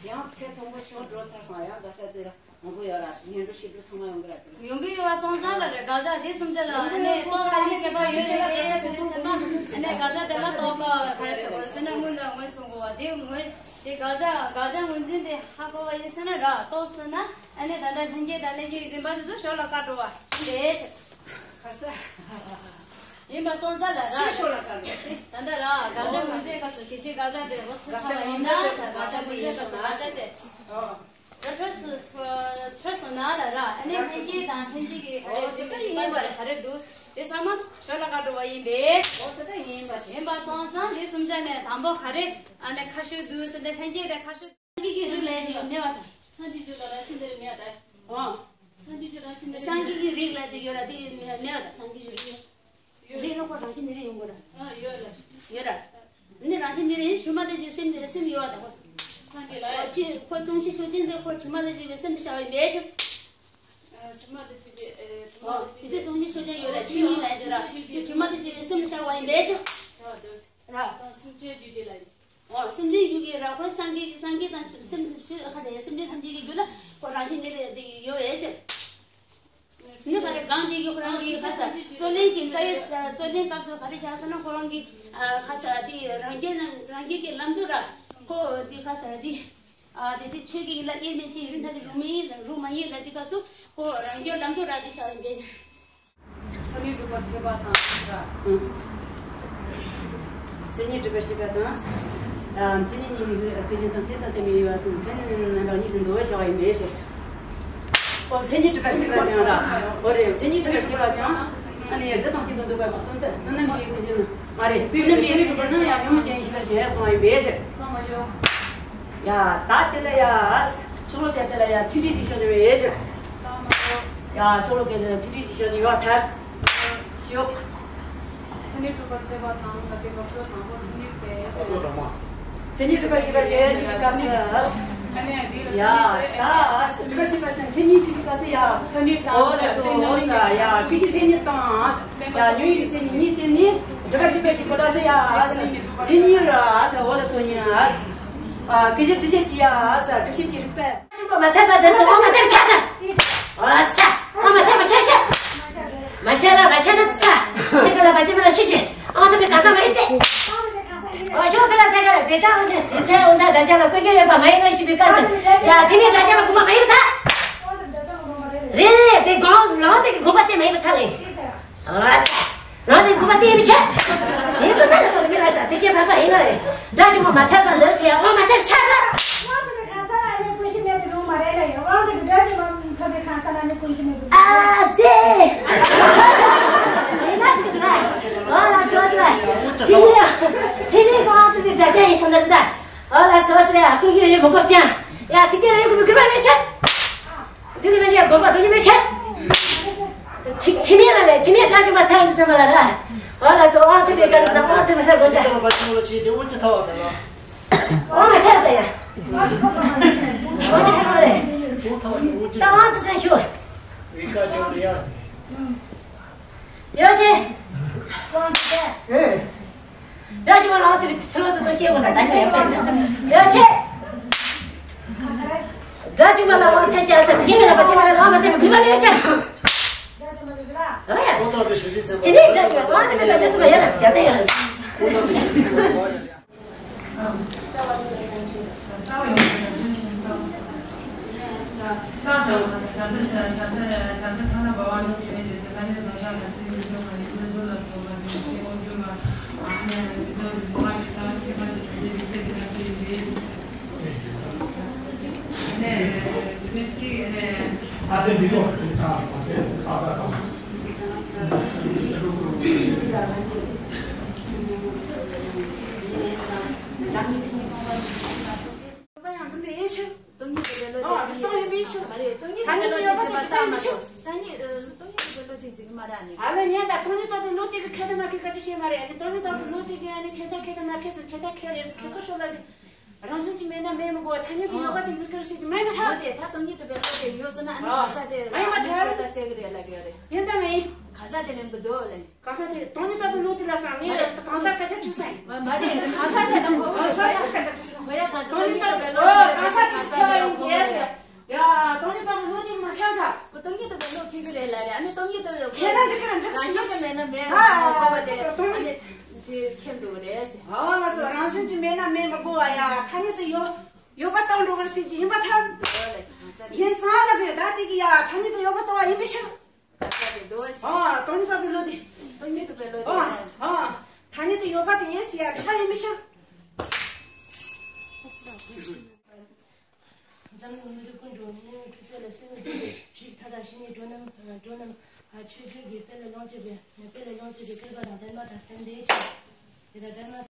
ཡང་ཚད་མཐོན་པོ་ཞིག་འགྲོ་ཚར་སོང་། ཡང་དགག་བྱ་དེ་ལ། ཡོང་གི་ཡོད་ར། ཉོན་སྒྲུབ་བཤད་སྒྲུབ་ཚང་མ་ཡོང་གི་ར་དེ་ལ། ཡོང་གི་ཡོད་པ་སོང་ཙང་ལ་རེད། དགག་བྱ་དེ་གསུམ་ཆ་ལ་ཨ་ནི་རྟོག་པ་གཉིས་ཁྱད་པར་ཡོད་རེད་པས་ཟེར་ནས་སེམས་པ་ཨ་ནི་དགག་བྱ་དེ་ལ་རྟོག་པ་ག་རེ་ཟེར་དགོས་རེད་ཟེར་ན་དངོས་དང་དངོས་གསུམ་གོ་བ་དེ་དངོས་དེ་དགག་བྱ་དགག་བྱ་ངོས་འཛིན་དེ་ཧ་གོ་བ་ཡིན་ཟེར་ན་ར་རྟོགས་སོང་ན་ཨ་ནི་ད་ལྟ་ལྷན་སྐྱེས་དང་ལྷན་སྐྱེས་ཀྱི་འཛིན་པ་དེ་ཚོ་ཞོར་ལ་བཀག་འགྲོ་བ་ཡིན་པས་ཟེར། ག་ས། ཡིན་པ་སོང་ཙང་ལ་ར་སུ་ཞོར་ལ་བཀག་འགྲོ་ཟེར། ད་ལྟ་ར་དགག་བྱ་ངོས་འཛིན་སྐབས་སུ་གལ་སྲིད་དགག་བྱ་དེ་འོ་སོང་ཙང་ཡིན་ན་ཟེར། དགག་བྱ་ངོས་འཛིན་སྐབས་སུ་དགག་བྱ་དེ། ཨོ། ད་འཕྲོས་སུ་འཕྲོས་སོང་ན་ལ་ར་ཨ་ནི་ལྷན་སྐྱེས་དང་ལྷན་སྐྱེས་ཀྱི་ག་རེ་འདུག་པ་ཡིན་པ་ག་རེ་འདུག་དེ་ཚང་མ་ཞོར་ལ་བཀག་འགྲོ་བ་ཡིན་པས། ཨོ་དེ་ལྟ་ཡིན་པ་ཞིག་ཡིན་པ་སོང་ཙང་དེ་གསུམ་ཆ་ནས་དང་པོ་ག་རེ་ཨ་ནི་ཁ་ཤོས་འདུག་ཟེར་ཏེ་ལྷན་སྐྱེས་དེ་ཁ་ཤོས། སངས་རྒྱས་ཀྱི་རིགས་ལ་ཡང་མེད་པ་དང་། སངས་རྒྱས་ཀྱི་རང་བཞིན་དེ་མེད་པ་དང་། ཨོ། སངས་རྒྱས་ཀྱི་རང་བཞིན་དེ་སངས་རྒྱས་ཀྱི་རིགས་ལ་དེ་ཡོད་ར་དེ་མེད་པ་དང་། སངས་རྒྱས་ཀྱི་རིགས་ཡོད། རིགས་ལ་ཁོ་རང་བཞིན་དེ་རིགས་ཡོང་གི་ར། ཨ་ཡོད་ར། ཡོད་ར། ནི་རང་བཞིན་འདི་རེད། དྲི་མ་དང་བཅས་སེམས་དེ་སེམས་ཡོད་པ་དང་། སངས་རྒྱས་ལ་ཡང་། ཅི་ཁོ་ལྟུང་བྱེད་ཕྱོགས་ཅན་དེ་ཁོ་དྲི་མ་དང་བཅས་པའི་སེམས་དེ་བྱ་བ་ཡིན་པའི་ཕྱིར། ཨ་དྲི་མ་དང་བཅས་པའི་ཨེ་དྲི་མ་ཨོ་དང་བཅས་པའི་དེ་དུས་ལྟུང་བྱེད་ཕྱོགས་ཅན་ཡོད་ར་ཅི་ཡིན་ལ་ཟེར་ར། དེ་དྲི་མ་དང་བཅས་པའི་སེམས་བྱ་བ་ཡིན་པའི་ཕྱིར། བྱ་བ་དང་། ར། དང་སེམས་ཅན་རྒྱུད་དེ་ལ་ཡིན། འོ་སེམས་ཅན་ཡུལ་གྱི་ར་ཁོ་སངས་རྒྱས་ཀྱི་སངས་རྒྱས་དང་ཆོས་སེམས་ཆོས་ཁ་དེ་སེམས་ཅན་ཐམས་ཅད་ཀྱི་རྒྱུད་ལ་ཁོ་རང་བཞིན་ངེས་པའི་དེ་ཡོད་ཡོད་ཅེས། ནི་ག་རེ་གང་དེ་གི་ཁོ་རང་གི་ཁ་ས་རྩོད་ལེན་གྱི་ཀ་ཡེ་རྩོད་ལེན་སྐབས་སུ་ག་རེ་བྱ་ཟེར་ན་ཁོ་རང་གི་ཁ་ས་དེ་རང་རྒྱལ་རྣམས་རང་རྒྱལ་གྱི་ལམ་དུ་ར་ཁོ་དེ་ཁ་ས་དེ་དེ་དེ་ཆོས་ཀྱི་ཡིན་ལ་དབྱེར་མེད་ཅིང་ཡུལ་མཐའ་གི་རུང་མིན་རུང་མ་ཡིན་ལ་དེ་སྐབས་སུ་ཁོ་རང་རྒྱལ་ལམ་དུ་ར་དེ་བྱ་ཡིན་པས། མཚན་ཉིད་སྒྲུབ་པར་བྱེད་པ་དང་། མཚན་ཉིད་སྒྲུབ་པར་བྱེད་པ་དང་། མཚན་ཉིད་གཉིས་ནི་དཔེ་ཅན་དང་དེ་དང་དེ་མིན་ཡོད་པ་དང་མཚན་ཉིད་རྣམ་པ་གཉིས་སུ་འདུ་བར་བྱ་བ་ཡིན་པས་ཞེས། ཨོ་མཚན་ཉིད་སྒྲུབ་པར་བྱེད་པ་ཀྱང་ར། ཨོ་རེད། མཚན་ཉིད་སྒྲུབ་པར་བྱེད་པ་ཀྱང་། ཨ་ནི་འདི་དང་གཅིག་ཏུ་འདུ་བའི་དོན་དུ་དོན་རྣམ་གཞིའི་དཔེ་ཅན་མ་རེད། དུས་རྣམ་གཞིའི་དཔེ་ཅན་ནམ་ཡང་ཉོན་མོངས་ཅན་ཞིག་ལ་གཞལ་ཡས་སོང་བ་ཡིན་པས་ཞེས། ཡ། ད་དེ་ལ་ཡ། ཤོ་ལོ་ཀ་དེ་ལ་ཡ་ཚིག་འགྲེལ་ཞིག་ཤོག་བྱུང་བས་ཞེས། ཡ། ཤོ་ལོ་ཀ་དེ་ལ་ཚིག་འགྲེལ་ཞིག་ཤོག་བྱུང་ཡོད་ཐལ། ཤོག་མཚན་ཉིད་སྒྲུབ་པར་བྱེད་པ་དང་ཀ་དེ་སྐབས་སུ་དང་པོ་མཚན་ཉིད་དེ་ཞེས། མཚན་ཉིད་སྒྲུབ་པར་བྱེད་པ་ཞེས་ཞིག་གི་སྐབས་སུ། ཡ། ད་སྒྲུབ་པར་བྱེད་པ་ཞེས་མཚན་ཉིད་ཞིག་གི་སྐབས་སུ་ཡ། མཚན་ཉིད་དང་འོ་ལ་སོ་འོ་ས་ཡ། ཀུན་གཞི་མཚན་ཉིད་དང་། ཡ། ཉོན་ཡིད་མཚན་ཉིད་གཉིས་དེ་ནི་སྒྲུབ་པར་བྱེད་པ་ཞིག་གི་སྐབས་སུ་ཡ། མཚན་ཉིད་ར་ས་འོ་ལ་སོ་ཉིད་ཨ། ཀུན་གཞི་སྒྲུབ་བྱེད་ཀྱི་ཡ་ས་སྒྲུབ་བྱེད་ཀྱི་རིགས་པས། ཅུང་གོ་མ་ཐར་པ་འདི་སོ་ཨོ་མ་ཐར་ཆ་ད། ཨ་ཚ། ཨོ་མ་ཐར་པ་ཆ་ཆ། མ་ཆ་ལ་མ་ཆ་ན་ཚ། ཚེ་ག་ལ་མ་ཆ་མ་ལ་ཆུ་ཆུ། ཨོ་ཐར་པའི་གང་ཟག་མ་ཡིན་ཏེ། ཨོ་ཞོ་ཐ་ལ་ཚེ་ག་ལ་དེ་ལྟ་ཨོ་ཆ་དེ་ཆ་ཨོ་ན་དྲ་ཆ་ལ་ཀུན་སྐྱོན་ཡོད་པ་མ་ཡིན་ནོ་ཞིག་པའི་སྐབས་སུ། ཡ་དེ་མིན་དྲ་ཆ་ལ་དགོངས་པ་མ་ཡིན་པ་ཐ། རེད་རེད་དེ་དགོངས་ལོང་དེ་གི་དགོངས་པ་དེ་མ་ཡིན་པ་ཐ་ལེ། ཨ་ཙི། རང་ནི་དགོས་པ་དེ་ཡིན་པའི་ཕྱིར། ཡིན་ཟེར་ན་ལ་དོར་མི་ལ་ཟ་དེ་ཅན་འཕགས་པ་ཡིན་ནོ་རེད། དགྲ་བཅོམ་པ་མ་ཐར་པ་འདོད་ཟེར་ཡང་དབང་མ་ཐར་ཕྱིར་ར། དབང་དེ་གི་གང་ཟག་ལ་ནི་ཀུན་གཞི་མེད་པའི་ལུང་མ་རེད་ལ་ཡང་དབང་དེ་གི་དགྲ་བཅོམ་པ་ཐར་པའི་གང་ཟག་ལ་ནི་ཀུན་གཞི་མེད་པའི་ལུང་། ཨ་ཙི། ཡིན་ན་དེ་ཅི་ར། འོ་ལ་སོ་སོ། དེ་ནི་དེ་ནི་དབང་དེ་གི་དགྲ་ཅན་ཡིན་སོང་ད་ད། འོ་ལ་སོ་སོ་ཡ་ཀུན་གཞི་ཡོད་མི་དགོས་ཅང་། ཡ་དེ་ཅན་ཡོད་དགོས་མི་དགོས་པ་མེད་ཕྱིར། དེ་གི་ན་ཅི་ཡང་དགོངས་པ་དོན་གྱི་མེད་བྱེད། དེ་དེ་མིན་ལ་ལས་དེ་མིན་དགྲ་བཅོམ་པ་ཐར་ཡིན་བསམ་པ་ལ་ར། འོ་ལགས་སོ་དབང་ཐོབ་པའི་སྐབས་སུ་དང་དབང་ཐོབ་པའི་ཐར་དགོས་ཀྱང་། དབང་མ་ཐོབ་ད་ཡ། དབང་ཐོབ་པ་མ་རེད། དབང་ཐོབ་པ་མ་རེད། ད་དབང་ཐོབ་ཙམ་ཞུ། ཡོད་ཅེ། དབང་ཐོབ་ད། ཨང་། དགྲ་བཅོམ་པ་ལ་དབང་ཐོབ་པའི་ཚུལ་དུ་ཤེས་དགོས་ན་ད་ཁྱེད་ཡོད་ཆེ། དགྲ་བཅོམ་པ་ལ་དབང་ཐོབ་ཅེས་ཟེར་དེ་ནི་རབ་པ་དེ་མ་ལ་ལ་དབང་མ་ཐོབ་པའི་དགོས་པ་ཡོད་ཆེ། ཨ་ཡ། དེ་ནི་དགྲ་བཅོམ་པ་དབང་ཐོབ་པའི་ས་ཆ་སུ་མ་ཡོད་ན་རྒྱ་ཚད་ཡོད། སྟོང་ཉིད་རྟོགས་ཡོད་པའི་ཕྱིར། སྟོང་ཉིད་རྟོགས་ཡོད་པའི་ཕྱིར། མ་རེད། སྟོང་ཉིད་རྟོགས་པའི་བློ་དེ་འཛིན་གྱི་མ་རེད། སྟོང་ཉིད་ཨ། སྟོང་ཉིད་རྟོགས་པའི་བློ་དེ་འཛིན་གྱི་མ་རེད། ཨ་ནི། ཨ་ལས་ངས་ད་སྟོང་ཉིད་རྟོགས་པའི་བློ་དེ་གི་ཁྱད་དང་མ་ཁྱད་སྐད་ཆ་བཤད་མ་རེད། ཨ་ནི་སྟོང་ཉིད་རྟོགས་པའི་བློ་དེ་གི་ཨ་ནི་ཁྱད་དང་ཁྱད་དང་མ་ཁྱད་དང་ཁྱད་དང་ཁྱད་རེད། ཁྱད་ཚོ་ཤོར་ལ་དེ། རང་བཞིན་གྱིས་མེད་ན་མེད་མི་དགོས་པ་ཐ་སྙད་དུ་ཡོད་པ་དེ་འཛིན་གྱི་རེད་ཟེར་གྱི་མེད་མི་ཐལ། འོ་དེ་ད་སྟོང་ཉིད་རྟོགས་པའི་བློ་དེ་ཡོད་ཟེར་ན་ཨ་ནི་གང་ཟག་དེ་ཨ་ནི་མ་ཐལ། ཤོར་ད་ཟེར་གི་རེད་ལ་གི་རེད། ཡིན་དང་མིན། གང་ཟག་དེ་མིན་གི་འདུག་ལ། གང་ཟག་དེ་སྟོང་ཉིད་རྟོགས་པའི་བློ་དེ་ལ་སོང་ངས་གང་ཟག་སྐད་ཆ་དྲིས་ས་ཡིན། མ་མ་རེད། གང་ཟག་དེ་དང་གོ་གང་ཟག་སྐད་ཆ་དྲིས་ས། ཁོ་ཡ་གང་ཟག་སྟོང་ཉིད་རྟོགས་པའི་བློ་དེ་ལ་གང་ཟག་ཁྱོད་ཡིན་ཅེས་ཟེར། ཡ། སྟོང་ཉིད་རྟོགས་པའི་བློ་དེ་མ་ཁྱབ་ད། ཁོ་སྟོང་ཉིད་རྟོགས་པའི་བློ་ཁེལ་གི་རེད་ལ་རེད། ཨ་ནི་སྟོང་ཉིད་རྟོགས་པའི་ཁེལ་ན་འགྲིག་གི་རེད། འགྲིག་གི་རང་བཞིན་གྱིས་མེད་ན་མེད་ཨ་དགོས་པ་དེ་སྟོང་ཨ་ཉིད་ནི་དེ་ཁེལ་འདུག་རེད་ཟེར། ཨ་ལགས་སོ། རང་བཞིན་གྱིས་མེད་ན་མེད་མི་དགོས་པ་ཡ་ཐ་སྙད་དུ་ཡོད་ཡོད་པ་རྟོགས་འགྲོ་གི་རེད་ཟེར་གྱི་ཡིན་པ་ཐལ། ཡིན་ཙང་ལ་གི་ད་དེ་གི་ཡ་ཐ་སྙད་དུ་ཡོད་པ་རྟོགས་པ་ཡིན་པའི་ཕྱིར། ག་ས་དེ་འདུག་ཨ། སྟོང་ཉིད་རྟོགས་པའི་བློ་དེ། སྟོང་ཉིད་རྟོགས་པའི་བློ་དེ། ཨ། ཨ། ཐ་སྙད་དུ་ཡོད་པ་དེ་ཡིན་ཟེར་ཡ་དེ་ཡིན་པའི་ཕྱིར། འཛམ་གླིང་མི་རིགས་ཀུན་ཏུ་གནས་མིན་སྐྱེ་ཚུལ་ལ་གསོན་པའི་སྟོབས་ཀྱིས་རིགས་མཐའ་དག་ཞི་གནས་འགྲོ་རྣམས་དང་འགྲོ་རྣམས་ཆོས་རྒྱལ་གྱི་དཔལ་ལ་ལོངས་སྤྱོད་པའི་དཔལ་ལ་ལོངས་སྤྱོད་པའི་སྐལ་པ་དང་དྷརྨ་དང་སྟན་པའི་ཕྱིར། དེ་ལ་དྷརྨ་